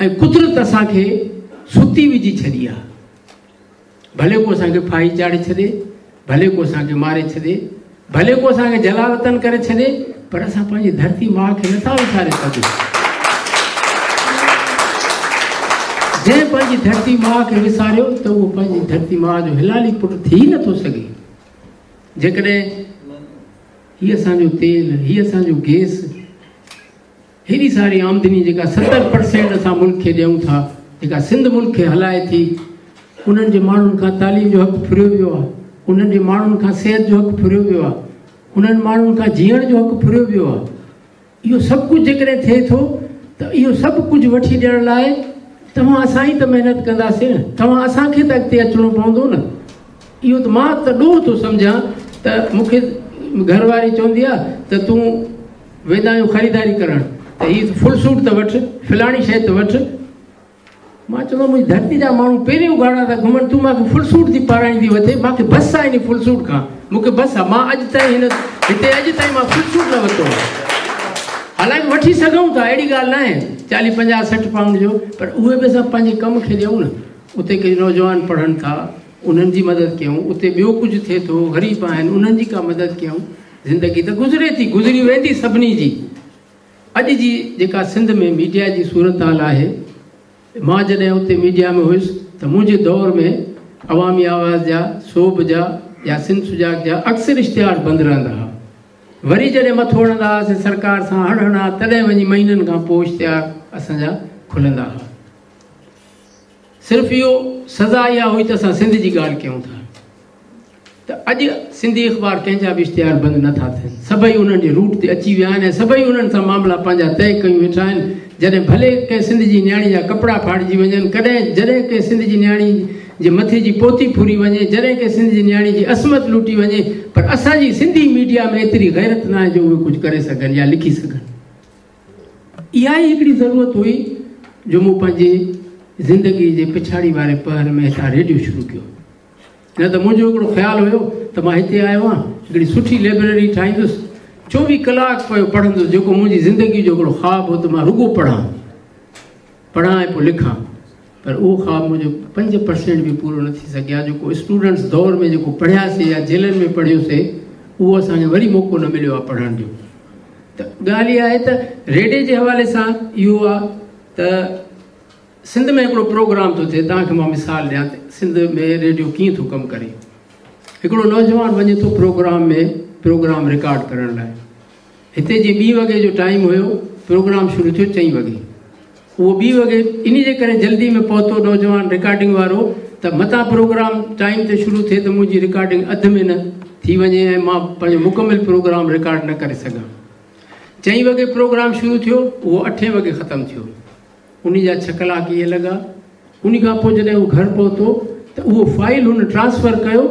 ۽ قدرت اسان کي ستي وجهي ڇڏي آهي. ڀلي ڪو اسان کي ڦاهي چاڙهي ڇڏي، ڀلي ڪو اسان کي ماري ڇڏي، ڀلي ڪو اسان کي جلاوطن ڪري ڇڏي، پر اسان پنهنجي ڌرتي ماء کي نٿا وساري سگهون. جنهن پنهنجي ڌرتي ماء کي وساريو ته اهو پنهنجي ڌرتي ماء جو حلالي پٽ ٿي نٿو سگهي. جيڪڏهن هي اسان جو تيل، هي اسان جو گئس، هيڏي ساري آمدني جيڪا 70% اسان ملڪ کي ڏيون ٿا، جيڪا سنڌ ملڪ کي هلائي ٿي، انهن جي ماڻهن کان تعليم جو حق ڦريو ويو آهي، انهن جي ماڻهن کان صحت جو حق ڦريو ويو آهي، انهن ماڻهن کان جيئڻ جو حق ڦريو ويو آهي. اهو سڀ ڪجهه جيڪڏهن ٿئي ٿو ته اهو سڀ ڪجهه وٺي ڏيڻ لاء توهان اسان ئي ته محنت ڪنداسين نه، توهان اسان کي ته اڳتي اچڻو پوندو نه. اهو ته مان ته ڏوهه ٿو سمجهان ته مون کي گهر واري چوندي آهي ته تون ويندا آهيون خريداري ڪرڻ ته هي فل سوٽ ته وٺ، فلاڻي شيء ته وٺ. مان چوندو آهيان منهنجي ڌرتي جا ماڻهو پيرين اگهاڙا ٿا گهمن، تون مان کي فل سوٽ ٿي پارائيندي وتين، مان کي بس آهي انهي فل سوٽ کان، مون کي بس آهي، مان اڄ تائين هن هتي اڄ تائين مان فل سوٽ نه ورتو آهي. حالانڪه وٺي سگهون ٿا، اهڙي ڳالهه ناهي، 40 50 60 پائونڊ جو، پر اهي به اسان پنهنجي ڪم کي ڏيون نه. اتي ڪي نوجوان پڙهن ٿا، انهن جي مدد ڪيون، اتي ٻيو ڪجهه ٿئي ٿو، غريب آهن، انهن جي ڪا مدد ڪيون. زندگي ته گذري ٿي، گذري ويندي سڀني جي. اڄ جي جيڪا سنڌ ۾ ميڊيا جي صورتحال آهي، مان جڏهن اتي ميڊيا ۾ هيس ته منهنجي دور ۾ عوامي آواز جا، سوڀ جا يا سنڌ سجاڳ جا اڪثر اشتهار بند رهندا ها. وري جڏهن مٿو هڻندا هئاسين سرڪار سان هڙ هڻا تڏهن وڃي مهينن کان پوء اشتهار اسان جا کلندا ها. صرف اهو سزا اها هئي ته اسان سنڌ جي ڳالهه ڪيون ٿا. ته اڄ سنڌي اخبار ڪنهن جا به اشتهار بند نه ٿا ٿين. سڀئي انهن جي روٽ تي اچي ويا آهن ۽ سڀئي انهن سان معاملا پنهنجا طئي ڪيون ويٺا آهن. جڏهن ڀلي ڪنهن سنڌ جي نياڻي جا ڪپڙا ڦاڙجي وڃن، ڪڏهن جڏهن ڪنهن سنڌ جي نياڻي جي مٿي جي پوتي ڦري وڃي، جڏهن ڪنهن سنڌ جي نياڻي جي عصمت لوٽي وڃي، پر اسان جي سنڌي ميڊيا ۾ ايتري غيرت ناهي جو اهي ڪجهه ڪري سگهن يا لکي سگهن. اها ئي هڪڙي ضرورت هئي جو مون پنهنجي زندگي جي پڇاڙي واري پهر ۾ هتان ريڊيو شروع ڪيو. نه ته منهنجو هڪڙو خيال هيو ته مان هتي آيو آهيان، هڪڙي سٺي لئبرري ٺاهيندس، 24 ڪلاڪ پيو پڙهندس، جيڪو منهنجي زندگي جو هڪڙو خواب هو ته مان رڳو پڙهان، پڙهان ۽ پوء لکان. پر اهو خواب منهنجو 5% به پورو نه ٿي سگهيا. جيڪو اسٽوڊنٽس دور ۾ جيڪو پڙهياسي يا جيلن ۾ پڙهيوسي، اهو اسان کي وري موقعو نه مليو آهي پڙهڻ جو. ته ڳالهه اها آهي ته ريڊيي جي حوالي سان اهو آهي ته سنڌ ۾ هڪڙو پروگرام ٿو ٿئي، توهان کي مان مثال ڏيان ته سنڌ ۾ ريڊيو ڪيئن ٿو ڪم ڪري. هڪڙو نوجوان وڃي ٿو پروگرام ۾ پروگرام رڪارڊ ڪرڻ لاء. هتي جيئن ٻي وڳي جو ٽائيم هيو، پروگرام شروع ٿيو چئين وڳي. اهو ٻي وڳي انهي جي ڪري جلدي ۾ پهتو نوجوان رڪارڊنگ وارو ته متان پروگرام ٽائيم تي شروع ٿئي ته منهنجي رڪارڊنگ اڌ ۾ نه ٿي وڃي ۽ مان پنهنجو مڪمل پروگرام رڪارڊ نه ڪري سگهان. چئين وڳي پروگرام شروع ٿيو، اهو اٺين وڳي ختم ٿيو. انهي جا ڇهه ڪلاڪ ائين لڳا. انهي کان پوء جڏهن هو گهر پهتو ته اهو فائيل هن ٽرانسفر ڪيو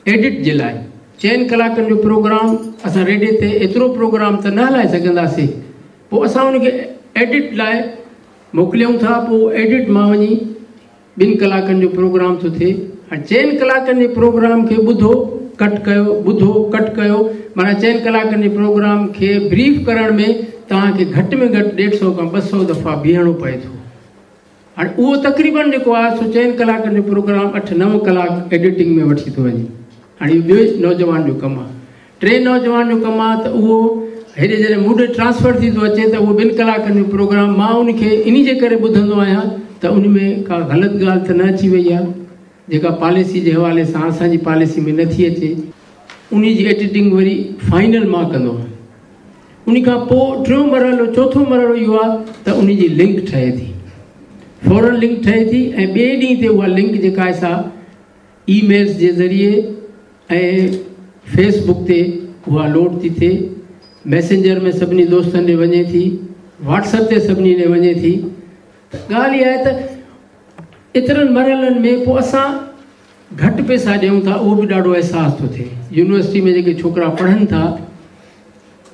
ايڊٽ جي لاء. چئن ڪلاڪن جو پروگرام اسان ريڊيي تي ايترو پروگرام ته نه هلائي سگهنداسين. پوء اسان ان کي ايڊٽ لاء موڪليون ٿا. پوء ايڊٽ مان وڃي ٻن ڪلاڪن جو پروگرام ٿو ٿئي. هاڻي چئن ڪلاڪن جي پروگرام کي ٻڌو، ڪٽ ڪيو، ٻڌو، ڪٽ ڪيو، معنيٰ چئن ڪلاڪن جي پروگرام کي بريف ڪرڻ ۾ توهان کي گهٽ ۾ گهٽ 150 کان 200 دفعا بيهڻو پئي ٿو. هاڻي اهو تقريبن جيڪو آهي سو چئن ڪلاڪن جو پروگرام اٺ نو ڪلاڪ ايڊيٽنگ ۾ وٺي ٿو وڃي. هاڻي اهو ٻئي نوجوان جو ڪم آهي. ٽئين نوجوان جو ڪم آهي ته اهو هيڏي جڏهن مون ڏي ٽرانسفر ٿي ٿو اچي ته اهو ٻن ڪلاڪن جو پروگرام مان ان کي انهي جي ڪري ٻڌندو آهيان ته ان ۾ ڪا غلط ڳالهه ته نه اچي وئي آهي جيڪا پاليسي جي حوالي سان اسان جي پاليسي ۾ نه ٿي اچي. انهي جي ايڊيٽنگ وري فائنل مان ڪندو آهيان. انهي کان پوء ٽيون مرحلو چوٿون مرحلو اهو آهي ته انهي جي لنڪ ٺهي ٿي. فورن لنڪ ٺهي ٿي ۽ ٻئي ڏينهن تي اها لنڪ جيڪا آهي سا اي ميلز جي ذريعي ۽ فيس بڪ تي اها لوڊ ٿي ٿئي، ميسينجر ۾ سڀني دوستن ڏي وڃي ٿي، واٽس اپ تي سڀني ڏي وڃي ٿي ته ڳالهه اها آهي ته ايترن مرحلن ۾ پوء اسان گهٽ پئسا ڏيون ٿا اهو به ڏاڍو احساس ٿو ٿئي. يونيورسٽي ۾ جيڪي ڇوڪرا پڙهن ٿا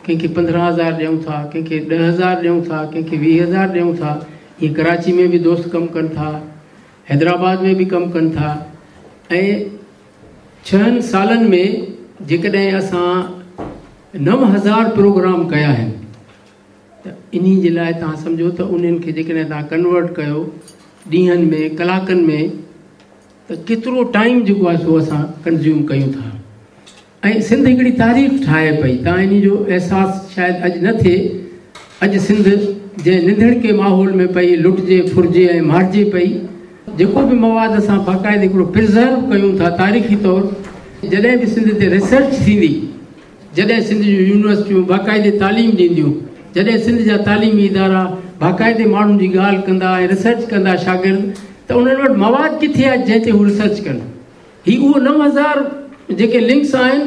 ڪنهن کي 15,000 ڏيون ٿا، ڪنهن کي 10,000 ڏيون ٿا، ڪنهن کي 20,000 ڏيون ٿا. ائين ڪراچي ۾ به دوست ڪم ڪن ٿا، حيدرآباد ۾ به ڪم ڪن ٿا. ۽ 6 سالن ۾ جيڪڏهن اسان 9,000 پروگرام ڪيا آهن ته انهي جي لاء توهان سمجهو ته انهن کي جيڪڏهن توهان ڪنورٽ ڪيو ڏينهن ۾ ڪلاڪن ۾ ته ڪيترو ٽائيم جيڪو آهي سو اسان ڪنزيوم ڪيون ٿا. ۽ سنڌ هڪڙي تاريخ ٺاهي پئي، توهان انهي جو احساس شايد اڄ نه ٿئي. اڄ سنڌ جنهن ننڌڻڪي ماحول ۾ پئي لٽجي، ڦرجي ۽ مارجي پئي، جيڪو به مواد اسان باقاعدي هڪڙو پرزرو ڪيون ٿا تاريخي طور، جڏهن به سنڌ تي ريسرچ ٿيندي، جڏهن سنڌ جون يونيورسٽيون باقاعدي تعليم ڏينديون، جڏهن سنڌ جا تعليمي ادارا باقاعدي ماڻهن جي ڳالهه ڪندا ۽ ريسرچ ڪندا شاگرد، ته انهن وٽ مواد ڪٿي آهي جنهن تي هو ريسرچ ڪن؟ هي اهو 9,000 جيڪي لنڪس آهن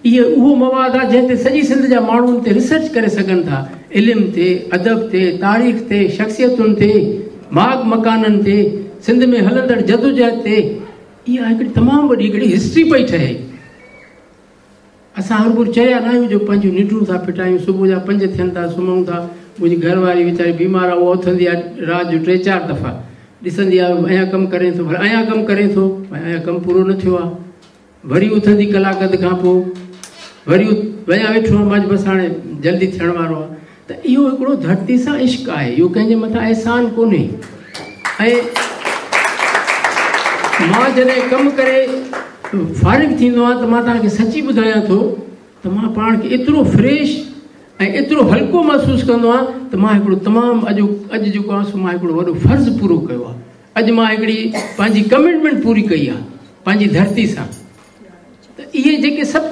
اهي اهو مواد آهي جنهن تي سڄي سنڌ جا ماڻهو ان تي ريسرچ ڪري سگهن ٿا. علم تي، ادب تي، تاريخ تي، شخصيتن تي، ماڳ مڪانن تي، سنڌ ۾ هلندڙ جدوجهد تي. اها هڪڙي تمام وڏي هڪڙي هسٽري پئي ٺهي. اسان هرگهر چريا نه آهيون جو پنهنجون ننڊون ٿا ڦٽايون. صبح جا 5 ٿين ٿا، سمهون ٿا. منهنجي گهر واري ويچاري بيمار آهي، اها اٿندي آهي رات جو 3-4 دفعا، ڏسندي آهي اڃا ڪم ڪرين ٿو، ڀلا اڃا ڪم ڪرين ٿو، ڀئي اڃا ڪم پورو نه ٿيو آهي. وري اٿندي ڪلاڪ اڌ کان پوء وري وڃان ويٺو آهيان، مان بس هاڻي جلدي ٿيڻ وارو آهي. ته اهو هڪڙو ڌرتي سان عشق آهي، اهو ڪنهن جي مٿان احسان ڪونهي. ۽ مان جڏهن ڪم ڪري فارغ ٿيندو آهيان ته مان توهان کي سچي ٻڌايان ٿو ته مان پاڻ کي ايترو فريش ۽ ايترو هلڪو محسوس ڪندو آهيان ته مان هڪڙو تمام اڄ جيڪو آهي سو مان هڪڙو وڏو فرض پورو ڪيو آهي. اڄ مان هڪڙي پنهنجي ڪمٽمينٽ پوري ڪئي آهي پنهنجي ڌرتي سان. ته اهي جيڪي سڀ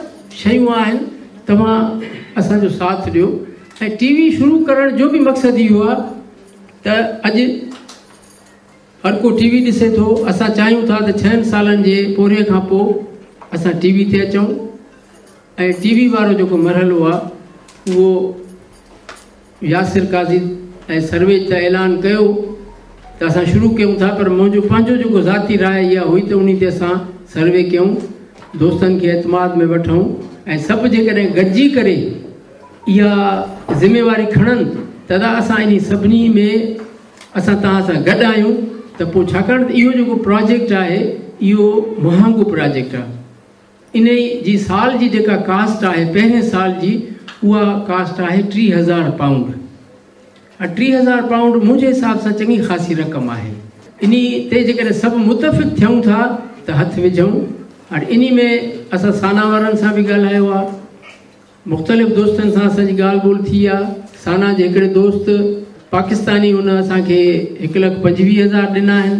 شيون آهن توهان اسان جو ساٿ ڏيو. ۽ ٽي وي شروع ڪرڻ جو به مقصد اهو آهي ته اڄ هر ڪو ٽي وي ڏسي ٿو، اسان چاهيون ٿا ته 6 سالن جي پورهيي کان پوء اسان ٽي وي تي اچون ۽ ٽي وي وارو جيڪو مرحلو آهي اهو ياسر قاضي ۽ سرويچ ته اعلان ڪيو ته اسان شروع ڪيون ٿا، پر منهنجو پنهنجو جيڪو ذاتي راء اها هئي ته انهي تي اسان سروي ڪيون، دوستن کي اعتماد ۾ وٺون ۽ سڀ جيڪڏهن گڏجي ڪري اها ذميواري کڻن ته ادا اسان انهي سڀني ۾ اسان توهان سان گڏ آهيون ته پوء ڇاڪاڻ ته اهو جيڪو پراجيڪٽ آهي اهو مهانگو پراجيڪٽ آهي. انهي جي سال جي جيڪا ڪاسٽ آهي پهرين سال جي اها ڪاسٽ آهي 30,000 پائونڊ. 30,000 پائونڊ منهنجي حساب سان چڱي خاصي رقم آهي. انهي تي جيڪڏهن سڀ متفق ٿيون ٿا ته هٿ وجهون. هاڻي انهي ۾ اسان سانا وارن سان به ڳالهايو آهي، مختلف دوستن سان اسان جي ڳالهه ٻولهه ٿي آهي. سانا جي هڪڙي دوست پاڪستاني هن اسان کي 1,25,000 ڏنا آهن.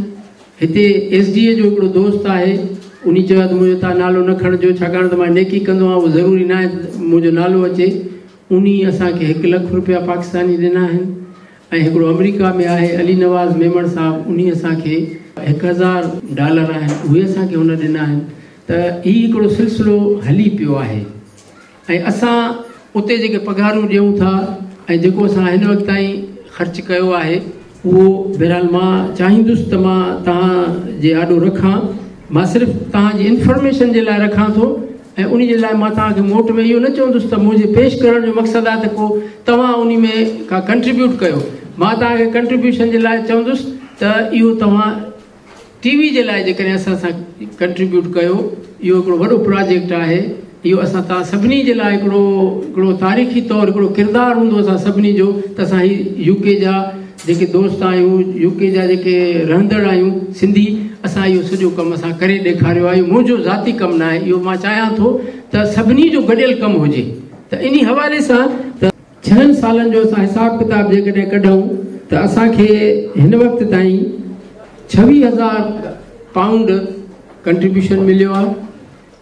هتي ايس ڊي اي جو هڪڙو دوست آهي انهي چيو آهي ته منهنجو توهان نالو نه کڻجو ڇاڪاڻ ته مان نيڪي ڪندو آهيان اهو ضروري ناهي ته منهنجو نالو اچي. انهي اسان کي 1 لک روپيا پاڪستاني ڏنا آهن. ۽ هڪڙو آمريڪا ۾ آهي علي نواز ميمڻ صاحب انهي اسان کي 1000 ڊالر آهن اهي اسان کي هن ڏنا آهن. ته هي هڪڙو سلسلو هلي پيو آهي ۽ اسان اتي جيڪي پگهارون ڏيون ٿا ۽ جيڪو اسان هن وقت تائين خرچ ڪيو آهي اهو بهرحال مان چاهيندس ته مان توهان جي آڏو رکان. مان صرف توهان جي انفارميشن جي لاء رکان ٿو ۽ انهي جي لاء مان توهان کي موٽ ۾ اهو نه چوندس ته منهنجي پيش ڪرڻ جو مقصد آهي ته ڪو توهان انهي ۾ ڪا ڪنٽريبيوٽ ڪيو. مان توهان کي ڪنٽريبيوشن جي لاء چوندس ته اهو توهان ٽي وي جي لاء جيڪڏهن اسان سان ڪنٽريبيوٽ ڪيو، اهو هڪڙو وڏو پراجيڪٽ آهي. اهو اسان توهان سڀني جي لاء هڪڙو تاريخي طور هڪڙو ڪردار هوندو اسان سڀني جو ته اسان هي يو ڪي جا جيڪي دوست آهيون، يو ڪي جا جيڪي رهندڙ آهيون سنڌي، اسان اهو سڄو ڪم اسان ڪري ڏيکاريو آهي. اهو منهنجو ذاتي ڪم ناهي، اهو مان چاهيان ٿو ته سڀني جو گڏيل ڪم هجي ته انهي حوالي سان ته 6 سالن جو اسان حساب ڪتاب جيڪڏهن ڪڍون ته اسان کي هن وقت تائين 26,000 پائونڊ ڪنٽريبيوشن مليو آهي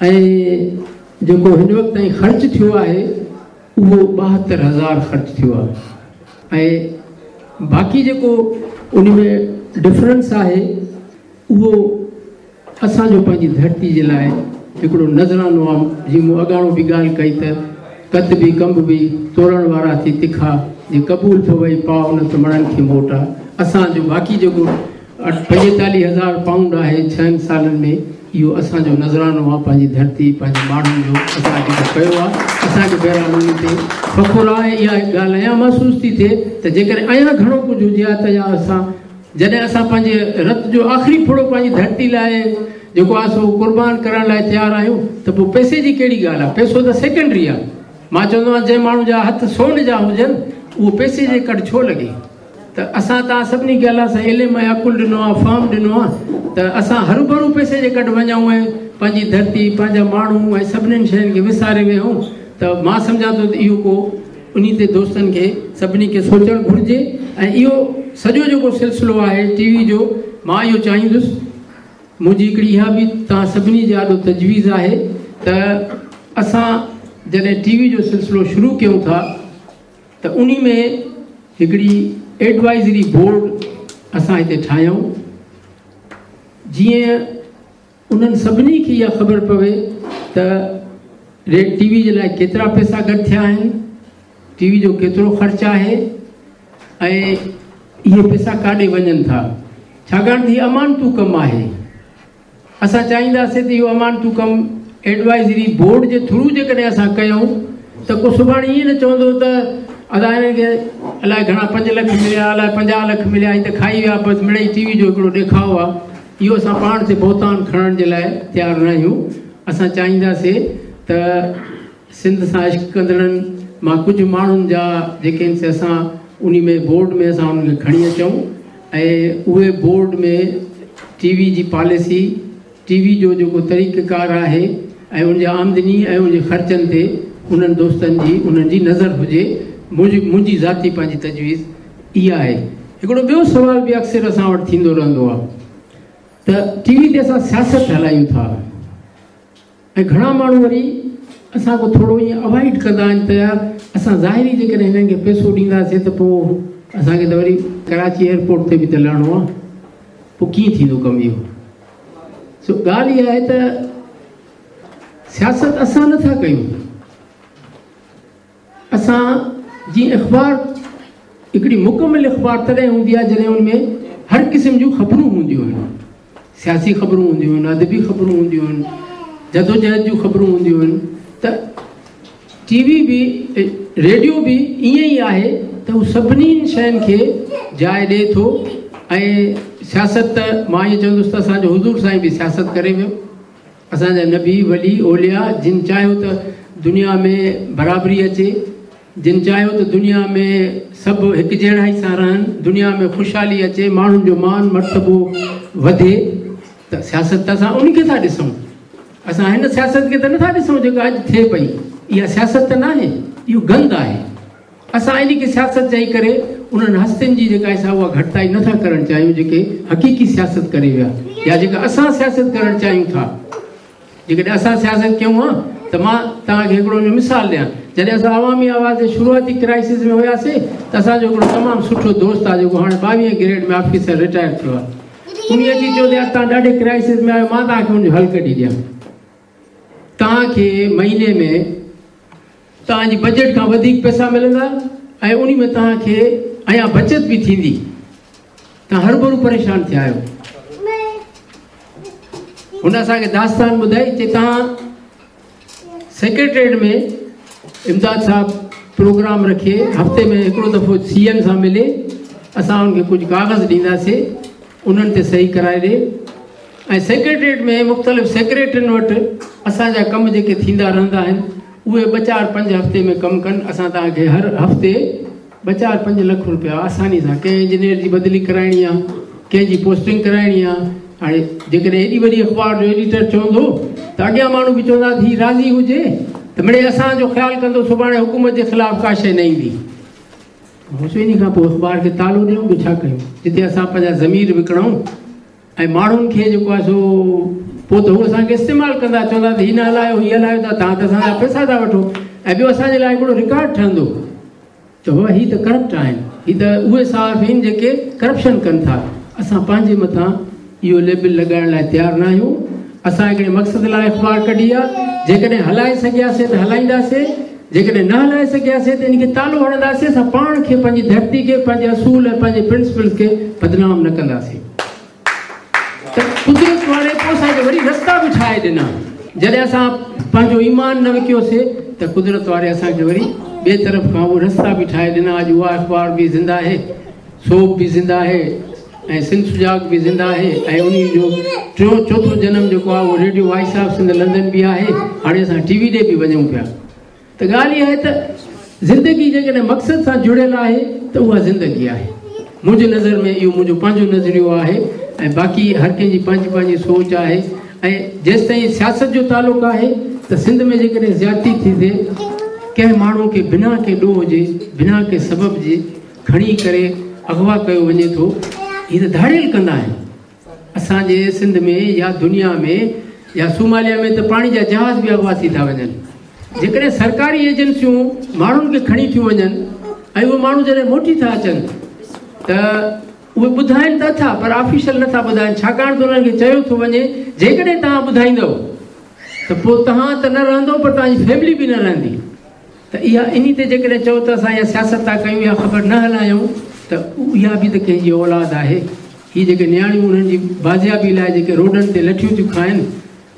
۽ جيڪو هن وقت تائين خرچ ٿيو آهي اهو 72,000 خرچ ٿيو آهي ۽ باقي جيڪو ان ۾ ڊفرنس آهي اهو اسان جو پنهنجي ڌرتي جي لاء هڪڙو نذرانو آهي. جيئن مون اڳاڻو به ڳالهه ڪئي ته ڪت به ڪنب به تورڻ وارا ٿي تکا، جي قبول پوئي پاء نه ته مڻن کي موٽ آ. اسان جو باقي جيڪو 45,000 پائونڊ آهي 6 سالن ۾ اهو اسان جو نذرانو آهي پنهنجي ڌرتي پنهنجي ماڻهن جو اسان جيڪو ڪيو آهي اسان کي بهرحال ان تي فخر آهي. اها هڪ ڳالهه اڃا محسوس ٿي ٿئي ته جيڪڏهن اڃا گهڻو ڪجهه هجي ها ته يا اسان جڏهن اسان پنهنجي رت جو آخري ڦڙو پنهنجي ڌرتي لاء جيڪو آهي سو قربان ڪرڻ لاء تيار آهيون ته پوء پئسي جي ڪهڙي ڳالهه آهي؟ پئسو ته سيڪنڊري آهي. مان چوندو آهيان جنهن ماڻهو جا هٿ سون جا هجن اهو پئسي جي ڪڍ ڇو لڳي؟ ته اسان توهان سڀني کي الله سائين علم ۽ عقل ڏنو آهي، فهم ڏنو آهي ته اسان هروڀرو پئسي جي ڪڍ وڃون ۽ پنهنجي ڌرتي، پنهنجا ماڻهو ۽ سڀنين شين کي وساري ويهون ته مان سمجهان ٿو ته اهو ڪو انهي تي دوستن کي سڀني کي سوچڻ گهرجي ۽ اهو سڄو جيڪو سلسلو آهي ٽي وي جو مان اهو چاهيندس منهنجي هڪڙي اها به توهان سڀني جي آڏو تجويز آهي ته اسان جڏهن ٽي وي جو سلسلو شروع ڪيون ٿا ته انهي ۾ هڪڙي ايڊوائزري بورڊ اسان هتي ٺاهيون جيئن انهن سڀني کي اها خبر پوي ته ريڊ ٽي وي جي لاء ڪيترا پئسا گڏ ٿيا آهن، ٽي وي جو ڪيترو خرچ آهي ۽ اهي پئسا ڪاڏي وڃن ٿا. ڇاڪاڻ ته هي امانتو ڪم آهي. اسان چاهينداسين ته اهو امانتو ڪم ايڊوائزري بورڊ جي ٿرو جيڪڏهن اسان ڪيون ته ڪو سڀاڻي ائين نه چوندو ته ادا هنن کي الائي گهڻا پنج لک مليا الائي 50 لک مليا هي ته کائي ويا بس مڙئي ٽي وي جو هڪڙو ڏيکاء آهي. اهو اسان پاڻ تي بهتان کڻڻ جي لاء تيار نه آهيون. اسان چاهينداسين ته سنڌ سان عشق ڪندڙن مان ڪجهه ماڻهن جا جيڪي آهن سي اسان انهي ۾ بورڊ ۾ اسان انهن کي کڻي اچون ۽ اهي بورڊ ۾ ٽي وي جي پاليسي، ٽي وي جو جيڪو طريقيڪار آهي ۽ ان جي آمدني ۽ ان جي خرچن تي انهن دوستن جي انهن جي نظر هجي. منهنجي ذاتي پنهنجي تجويز اها آهي. هڪڙو ٻيو سوال به اڪثر اسان وٽ ٿيندو رهندو آهي ته ٽي وي تي اسان سياست هلايون ٿا ۽ گهڻا ماڻهو وري اسان کان ٿورو ائين اوائڊ ڪندا آهن ته يار اسان ظاهري جيڪڏهن هنن کي پئسو ڏينداسين ته پوء اسان کي ته وري ڪراچي ايئرپورٽ تي به ته لهڻو آهي پوء ڪيئن ٿيندو ڪم اهو. سو ڳالهه اها آهي ته سياست اسان نٿا ڪيون. اسان جي اخبار هڪڙي مڪمل اخبار تڏهن هوندي آهي جڏهن ان ۾ هر قسم جون خبرون هونديون آهن. سياسي خبرون هونديون آهن، ادبي خبرون هونديون آهن، جدوجهد جون خبرون هونديون آهن ته ٽي وي به ريڊيو به ائين ئي آهي ته هو سڀني شين کي جاء ڏئي ٿو ۽ سياست ته مان ائين چوندس ته اسان جو حضور سائين به سياست ڪري ويو. اسان جا نبي، ولي، اولياء جن چاهيو ته دنيا ۾ برابري اچي، جن چاهيو ته دنيا ۾ سڀ هڪجهڙائي سان رهن، دنيا ۾ خوشحالي اچي، ماڻهن جو مان مرتبو وڌي ته سياست ته اسان ان کي ٿا ڏسون. اسان هن سياست کي ته نٿا ڏسون جيڪا اڄ ٿئي پئي. اها سياست ته ناهي، اهو گند آهي. اسان ان کي سياست چئي ڪري انهن هستين جي جيڪا آهي سا اها گهٽتائي نه ٿا ڪرڻ چاهيون جيڪي حقيقي سياست ڪري ويا يا جيڪا اسان سياست ڪرڻ چاهيون ٿا. جيڪڏهن اسان سياست ڪيون ها ته مان توهان کي هڪڙو ان جو مثال ڏيان. جڏهن اسان عوامي آواز جي شروعاتي ڪرائسس ۾ هياسين ته اسان جو هڪڙو تمام سٺو دوست آهي جيڪو هاڻي 22 گريڊ ۾ آفيسر رٽائر ٿيو آهي. انهي اچي چيو ته يار توهان ڏاڍي ڪرائسس ۾ آهيو مان توهان کي ان جو حل ڪڍي ڏيان. توهان کي مهيني ۾ توهان جي بجيٽ کان وڌيڪ پئسا ملندا ۽ انهي ۾ توهان کي اڃا بچت به ٿيندي. توهان هرڀرو پريشان ٿيا آهيو. هن اسان کي داستان ٻڌائي چي توهان سيڪريٽريٽ ۾ امداد صاحب پروگرام رکي هفتي ۾ هڪڙو دفعو سي ايم سان ملي اسان ان کي ڪجهه ڪاغذ ڏينداسي انهن تي صحيح ڪرائي ڏي ۽ سيڪريٽريٽ ۾ مختلف سيڪريٽرين وٽ اسان جا ڪم جيڪي ٿيندا رهندا آهن اهي ٻه چار پنج هفتي ۾ ڪم ڪن اسان توهان کي هر هفتي ٻه چار پنج لک روپيا آساني سان ڪنهن انجنيئر جي بدلي ڪرائڻي آهي ڪنهن جي پوسٽنگ ڪرائڻي آهي هاڻي جيڪڏهن ايڏي وڏي اخبار جو ايڊيٽر چوندو ته اڳيان ماڻهو به چوندا ته هي راضي هجي ته مڙئي اسان جو خيال ڪندو سڀاڻي حڪومت جي خلاف ڪا شيء نه ايندي. انهي کان پوء اخبار کي تالو ڏيون ٻيو ڇا ڪيون جتي اسان پنهنجا ضمير وڪڻون ۽ ماڻهن کي جيڪو آهي سو پوء ته هو اسان کي استعمال ڪندا چوندا ته هي نه هلايو هي هلايو ٿا توهان ته اسان جا پئسا ٿا وٺو ۽ ٻيو اسان جي لاء هڪڙو رڪارڊ ٺهندو ته هو هي ته ڪرپٽ آهن هي ته اهي صحافي آهن جيڪي ڪرپشن ڪن ٿا اسان پنهنجي مٿان اهو ليبل لڳائڻ لاء تيار نه آهيون اسان هڪڙي مقصد لاء اخبار ڪڍي آهي جيڪڏهن هلائي سگهياسين ته هلائينداسين جيڪڏهن نه هلائي سگهياسين ته ان کي تالو هڻنداسين، اسان پاڻ کي، پنهنجي ڌرتي کي، پنهنجي اصول ۽ پنهنجي پرنسپلز کي بدنام نه ڪنداسين. ته قدرت واري پوء اسان کي وري رستا به ٺاهي ڏنا. جڏهن اسان پنهنجو ايمان نه وڪيوسي ته قدرت واري اسان کي وري ٻئي طرف کان اهي رستا به ٺاهي ڏنا. اڄ اها اخبار به زنده آهي، سوڀ به زنده آهي ۽ سنڌ سجاڳ به زنده آهي ۽ انهي جو ٽيون چوٿون جنم جيڪو آهي اهو radio voice of Sindh London به آهي. هاڻي اسان ٽي وي ڏي به وڃون پيا. ته ڳالهه اها آهي ته زندگي جيڪڏهن مقصد سان جڙيل آهي ته اها زندگي آهي. منهنجي نظر ۾ اهو منهنجو پنهنجو نظريو آهي ۽ باقي هر ڪنهن جي پنهنجي پنهنجي سوچ آهي ۽ جيستائين سياست جو تعلق آهي ته سنڌ ۾ جيڪڏهن زيادتي ٿي ٿئي، ڪنهن ماڻهو کي بنا ڪنهن ڏوهه جي، بنا ڪنهن سبب جي کڻي ڪري اغوا ڪيو وڃي ٿو، هي ته ڌاڙيل ڪندا آهن. اسان جي سنڌ ۾ يا دنيا ۾ يا صوماليا ۾ ته پاڻي جا جهاز به اغوا ٿي ٿا وڃن. جيڪڏهن سرڪاري ايجنسيون ماڻهن کي کڻي ٿيون وڃن ۽ اهي ماڻهو جڏهن موٽي ٿا اچن ته اهي ٻڌائين ته اٿا پر آفيشل نٿا ٻڌائين، ڇاڪاڻ ته انهن کي چيو ٿو وڃي جيڪڏهن توهان ٻڌائيندؤ ته پوء توهان ته نه رهندؤ پر توهان جي فيملي به نه رهندي. ته اها انهي تي جيڪڏهن چئو ته اسان اها سياست ٿا ڪيون يا خبر نه هلايون ته اها به ته ڪنهن جي اولاد آهي. هي جيڪي نياڻيون انهن جي بازيابي لاء جيڪي روڊن تي لٺيون ٿيون کائن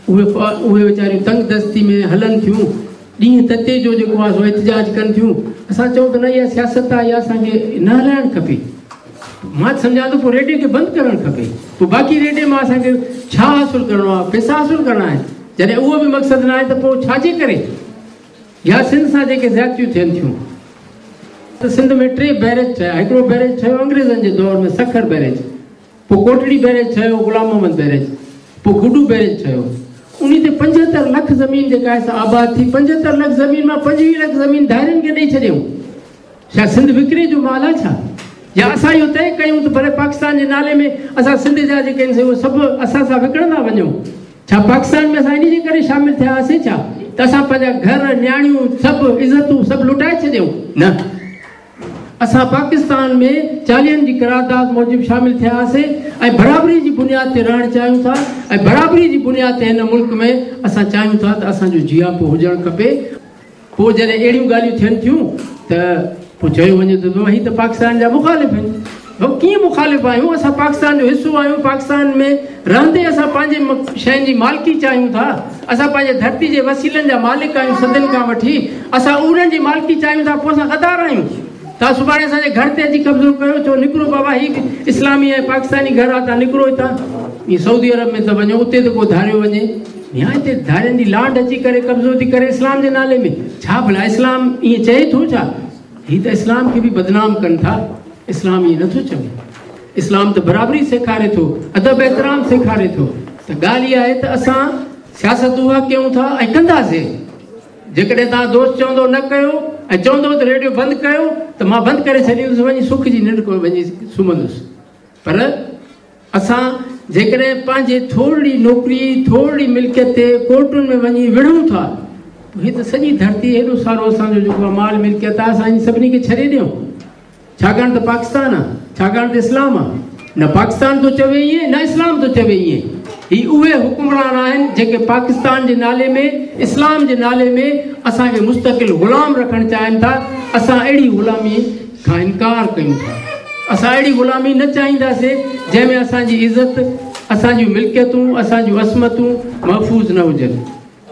اهي اهي ويچاريون تنگ دستي ۾ هلن ٿيون، ڏينهن تتي جو جيڪو آهي سو احتجاج ڪن ٿيون. اسان چئون ته نه اها سياست آهي اها اسان کي نه هلائڻ کپي. مان ته سمجهان ٿو پوء ريڊيو کي بند ڪرڻ کپي. پوء باقي ريڊيو مان اسان کي ڇا حاصل ڪرڻو آهي؟ پئسا حاصل ڪرڻا آهن. جڏهن اهو به مقصد نه آهي ته پوء ڇا جي ڪري؟ يا سنڌ سان جيڪي زيادتيون ٿين ٿيون ته سنڌ ۾ ٽي بئريج ٺهيا، هڪڙو بئريج ٺهيو انگريزن جي دور ۾ سکر بئريج، پوء ڪوٽڙي بئريج ٺهيو، غلام محمد بئريج، پوء گڊو بئريج ٺهيو. انهي تي 75 لک زمين جيڪا آهي سا آباد ٿي، 75 لک زمين مان 25 لک زمين ڌارين کي ڏئي ڇڏيائون. ڇا سنڌ وڪري جو مال آهي ڇا؟ يا اسان اهو طئي ڪيون ته ڀلي پاڪستان جي نالي ۾ اسان سنڌ جا جيڪي آهن سي اهي سڀ اسان سان وڪڻندا وڃو؟ ڇا پاڪستان ۾ اسان انهي جي ڪري شامل ٿيا هئاسين ڇا ته اسان پنهنجا گهر، نياڻيون، سڀ عزتون سڀ لٽائي ڇڏيون؟ نه. اسان پاڪستان ۾ چاليهن جي قرارداد موجب شامل ٿيا هئاسين ۽ برابري جي بنياد تي رهڻ چاهيون ٿا ۽ برابري جي بنياد تي هن ملڪ ۾ اسان چاهيون ٿا ته اسان جو جياپو هجڻ کپي. پوء جڏهن اهڙيون ڳالهيون ٿين ٿيون ته پوء چيو وڃي ٿو ته هي ته پاڪستان جا مخالف آهن. ڀائو ڪيئن مخالف آهيون؟ اسان پاڪستان جو حصو آهيون، پاڪستان ۾ رهندي اسان پنهنجي شين جي مالڪي چاهيون ٿا، اسان پنهنجي ڌرتي جي وسيلن جا مالڪ آهيون صدين کان وٺي اسان انهن جي مالڪي چاهيون ٿا، پوء اسان غدار آهيون؟ توهان سڀاڻي اسان جي گهر تي اچي قبضو ڪيو، چئو نڪرو بابا هي اسلامي ۽ پاڪستاني گهر آهي توهان نڪرو هتان. ائين سعودي عرب ۾ ته وڃو اتي ته ڪو ڌاريو وڃي. يا هتي ڌارين جي لانڍ اچي ڪري قبضو ٿي ڪري اسلام جي نالي ۾. ڇا ڀلا اسلام ائين چئي ٿو ڇا؟ هي ته اسلام کي به بدنام ڪن ٿا. اسلام ائين نٿو چوي. اسلام ته برابري سيکاري ٿو، ادب احترام سيکاري ٿو. ته ڳالهه اها آهي ته اسان سياست اها ڪيون ٿا ۽ ڪنداسين. جيڪڏهن توهان دوست چوندو نه ڪيو ۽ چوندو ته ريڊيو بند ڪيو ته مان بند ڪري ڇڏيندس وڃي سک جي ننڊ وڃي سمهندس. پر اسان جيڪڏهن پنهنجي ٿورڙي نوڪري، ٿورڙي ملڪيت تي ڪورٽن ۾ وڃي وڙهون ٿا ته هي ته سڄي ڌرتي هيڏو سارو اسان جو جيڪو مال ملڪيت آهي اسان سڀني کي ڇڏي ڏيون. ڇاڪاڻ ته پاڪستان آ، ڇاڪاڻ ته اسلام آ. نه پاڪستان ٿو چوي ائين، نه اسلام ٿو چوي ائين. هي اهي حڪمران آهن جيڪي پاڪستان جي نالي ۾، اسلام جي نالي ۾ اسان کي مستقل غلام رکڻ چاهين ٿا. اسان اهڙي غلامي کان انڪار ڪيون ٿا. اسان اهڙي غلامي نه چاهينداسين جنهن ۾ اسان جي عزت، اسان جون ملڪيتون، اسان جون عصمتون محفوظ نه هجن.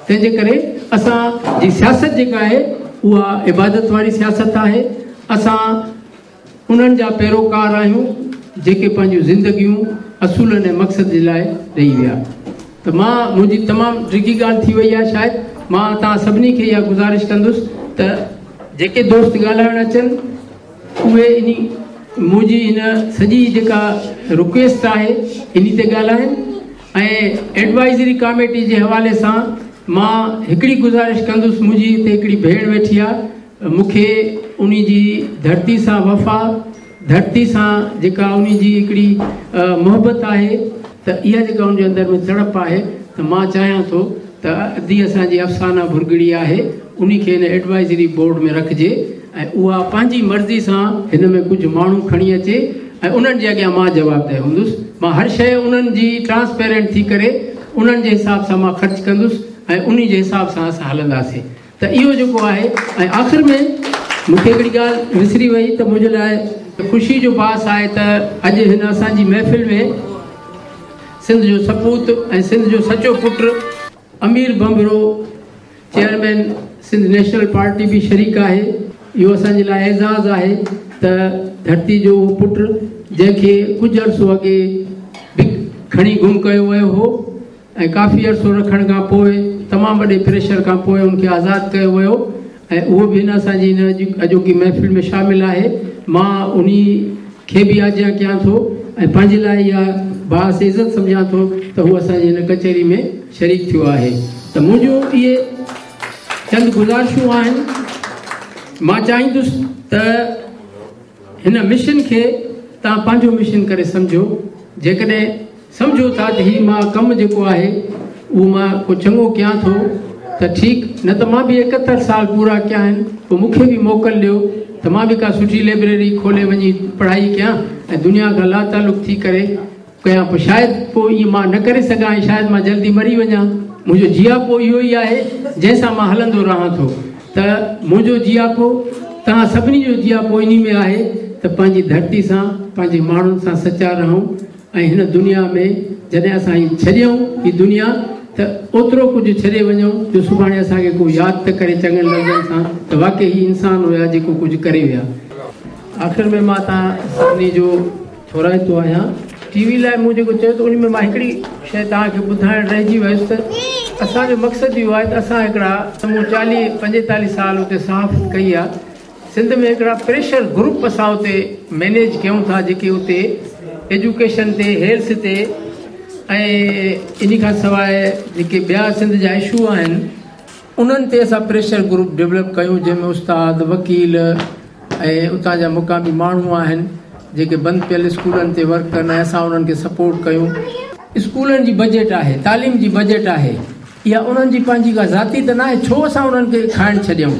تنهن جي ڪري اسان جي سياست جيڪا آهي اها عبادت واري سياست آهي. اسان انهن جا پيروڪار آهيون جيڪي پنهنجون زندگيون اصولن ۽ مقصد جي لاء ڏئي ويا. ته مان منهنجي تمام ڊگهي ڳالهه ٿي وئي آهي شايد مان توهان سڀني کي اها گذارش ڪندس ته جيڪي دوست ڳالهائڻ اچن اهي انهي منهنجي هن سڄي جيڪا رڪويسٽ آهي انهي تي ڳالهائن ۽ ايڊوائزري ڪاميٽي جي حوالي سان مان هڪڙي گذارش ڪندس منهنجي هتي هڪڙي ڀيڻ ويٺي آهي مون کي انهي جي ڌرتي سان وفا ڌرتي سان جيڪا انهي جي هڪڙي محبت آهي ته اها جيڪا ان جي اندر ۾ تڙپ آهي ته مان چاهيان ٿو ته ادي اسان جي افسانه ڀرڳڙي آهي انهي کي هن ايڊوائزري بورڊ ۾ رکجي ۽ اها پنهنجي مرضي سان هن ۾ ڪجهه ماڻهو کڻي اچي ۽ انهن جي اڳيان مان جوابده هوندس. مان هر شيء انهن جي ٽرانسپيرنٽ ٿي ڪري انهن جي حساب سان مان خرچ ڪندس ۽ انهي جي حساب سان اسان هلنداسين ته اهو جيڪو آهي ۽ آخر ۾ مون کي هڪڙي ڳالهه وسري وئي ته منهنجي لاء خوشي جو باعث آهي ته اڄ هن اسان جي محفل ۾ سنڌ جو سپوت ۽ سنڌ جو سچو پٽ Amir Bhanbhro chairman Sindh national party به شريڪ آهي. اهو اسان جي لاء اعزاز آهي ته ڌرتي جو اهو پٽ جنهن کي ڪجهه عرصو اڳي به کڻي گم ڪيو ويو هو ۽ ڪافي عرصو رکڻ کان پوء تمام وڏي پريشر کان پوء ان کي آزاد ڪيو ويو ۽ اهو به هن اسان جي هن اڄوڪي محفل ۾ شامل آهي. مان انهي کي به آجيان ڪيان ٿو ۽ پنهنجي لاء اها باعث عزت سمجهان ٿو ته هو اسان جي هن ڪچهري ۾ شريڪ ٿيو آهي ته منهنجون اهي چند گذارشون آهن. مان چاهيندس ته هن مشن کي توهان پنهنجو مشن ڪري سمجهو. جيڪڏهن سمجهو ٿا ته هي مان ڪم جيڪو آهي اهو مان ڪو چڱو ڪيان ٿو ته ٺيڪ، نه ته مان به 71 سال پورا ڪيا آهن، پوء مون کي به موڪل ڏيو ته مان به ڪا سٺي لئبريري کولي وڃي پڙهائي ڪيان ۽ دنيا کان لاتعلق ٿي ڪري ڪيان، پوء شايد پوء ائين مان نه ڪري سگهان ۽ شايد مان جلدي مري وڃان. منهنجو جياپو اهو ئي آهي جنهن سان مان هلندو رهان ٿو ته منهنجو جياپو توهان سڀني جو جياپو انهي ۾ آهي ته پنهنجي ڌرتي سان پنهنجي ماڻهن سان سچا رهون ۽ هن دنيا ۾ جڏهن اسان هي ڇڏيون هي دنيا ته اوترو ڪجهه ڇڏي وڃون جو سڀاڻي اسان کي ڪو ياد ته ڪري چڱن لفظن سان ته واقعي هي انسان هيا جيڪو ڪجهه ڪري ويا. آخر ۾ مان توهان سڀني جو ٿورائتو آهيان. ٽي وي لاء مون جيڪو چيو ته ان ۾ مان هڪڙي شيء توهان کي ٻڌائڻ رهجي ويس ته اسان جو مقصد اهو آهي ته اسان هڪڙا مون چاليهه پنجيتاليهه سال اتي صحافت ڪئي آهي سنڌ ۾ هڪڙا پريشر گروپ اسان اتي مينيج ڪيون ٿا جيڪي اتي ايجوڪيشن تي هيلٿ تي ۽ انهي کان سواء جيڪي ٻيا سنڌ جا اشو آهن انهن تي اسان پريشر گروپ ڊولپ ڪيون جنهن ۾ استاد وڪيل ۽ اتان جا مقامي ماڻهو آهن جيڪي بند پيل اسڪولن تي ورڪ ڪن ۽ اسان انهن کي سپورٽ ڪيون. اسڪولن جي بجيٽ آهي تعليم جي بجيٽ آهي اها انهن جي پنهنجي ڪا ذاتي ته ناهي ڇو اسان انهن کي کائڻ ڇڏيون.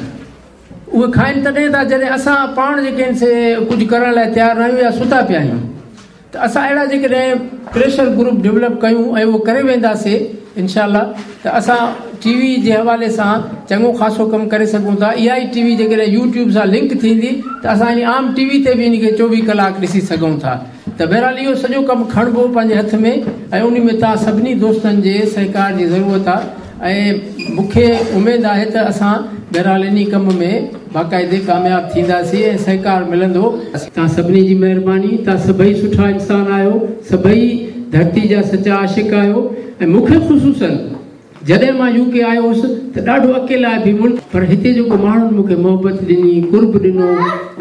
اهي کائن تڏهن ٿا جڏهن اسان پاڻ جيڪي آهن سي ڪجهه ڪرڻ لاء تيار نه آهيون يا ستا پيا آهيون ته اسان اهڙا جيڪڏهن پريشر گروپ ڊولپ ڪيون ۽ اهو ڪري وينداسي انشاء الله ته اسان ٽي وي جي حوالي سان چڱو خاصو ڪم ڪري سگهون ٿا اها ئي ٽي وي جيڪڏهن يوٽيوب سان لنڪ ٿيندي ته اسان ان عام ٽي وي تي به ان کي 24 ڪلاڪ ڏسي سگهون ٿا ته بهرحال اهو سڄو ڪم کڻبو پنهنجي هٿ ۾ ۽ ان ۾ توهان سڀني دوستن جي سهڪار جي ضرورت آهي ۽ مون کي اميد آهي ته اسان بهرحال انهي ڪم ۾ باقاعدي ڪامياب ٿينداسين ۽ سهڪار ملندو. توهان سڀني جي مهرباني، توهان سڀئي سٺا انسان آهيو، سڀئي ڌرتي جا سچا عاشق آهيو ۽ مون کي خصوصاً جڏهن مان يو ڪي آيو هوس ته ڏاڍو اڪيلائپ هئي ملڪ پر هتي جيڪو ماڻهن مون کي محبت ڏني، قرب ڏنو،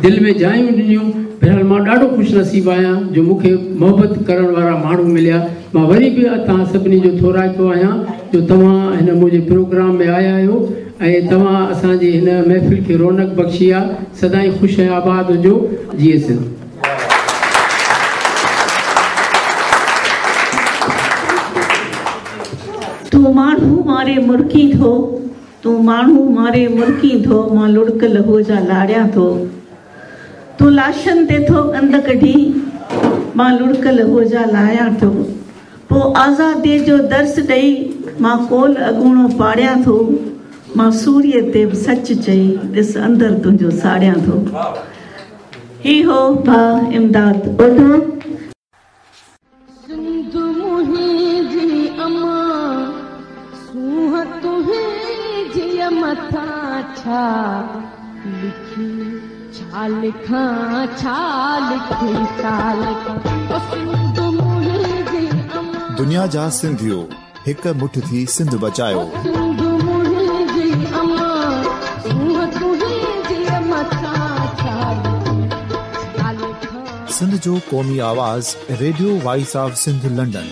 دل ۾ جايون ڏنيون، بهرحال مان ڏاڍو خوش نصيب آهيان جو مون کي محبت ڪرڻ وارا ماڻهو مليا. مان وري به توهان سڀني جو ٿورائتو آهيان جو توهان هن منهنجي پروگرام ۾ آيا آهيو ۽ توهان اسان جي هن محفل کي رونق بخشي آ. سدائين خوش ۽ آباد هجو. جيئي سنڌ. تون ماڻهو ماري مرڪين ٿو، تون ماڻهو ماري مرڪين ٿو، مان لڙڪ لهوء جا لاڙيان ٿو. تون لاشن تي ٿو گند ڪڍين، مان لڙڪ لهوء جا لاڙيان ٿو. پوء آزاديء جو درس ڏئي، مان قول اڳوڻو پاڙيان ٿو. مان سوريء تي به سچ چئي، ڏس اندر تنهنجو ساڙيان ٿو. هي هو ڀاء امداد اوڍو. سنڌ منهنجي امان، سونهن تنهنجي مٿان ڇا لکي، ڇا لکان، ڇا لکي، ڇا لکان، او سنڌ منهنجي امان. دنيا جا سنڌيو هڪ مٺ ٿي سنڌ بچايو. او سنڌ منهنجي امان، سونهن تنهنجي مٿان ڇا لکي، ڇا لکان. سنڌ جو قومي آواز radio voice of Sindh London.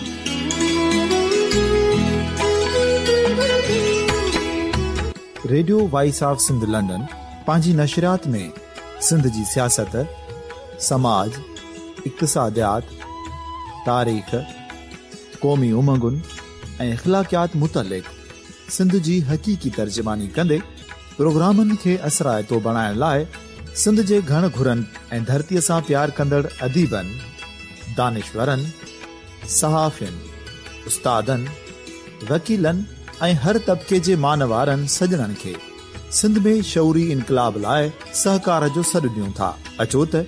Radio voice of Sindh London پنهنجي نشريات ۾ سنڌ جي سياست، سماج، اقتصاديات، تاريخ، قومي امنگن ۽ اخلاقيات متعلق سنڌ جي حقيقي ترجماني ڪندي پروگرامن کي اثرائتو بڻائڻ لاء سنڌ جي گهڻ گهرن ۽ ڌرتيء سان پيار ڪندڙ اديبن، دانشورن، صحافين، استادن، وڪيلن ۽ هر طبقي جي مانوارن سڄڻن کي سنڌ ۾ شعوري انقلاب لاء سهڪار جو سڏ ڏيون ٿا. اچو ته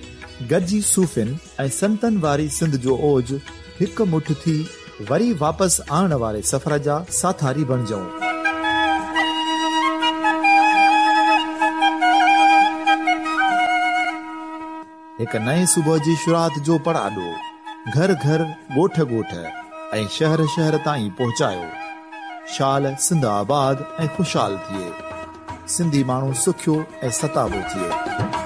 گڏجي صوفين ۽ سنتن واري سنڌ جو اوج هڪ مٺ ٿي وري واپس آڻڻ واري سفر جا ساٿاري بڻجون. هڪ نئين صبح جي شروعات جو پڙاڏو گهر گهر، ڳوٺ ڳوٺ ۽ شهر شهر تائين پهچايو. شال سنڌ آباد ۽ خوشحال ٿئي. سنڌي ماڻهو سکيو ۽ ستابو ٿئي.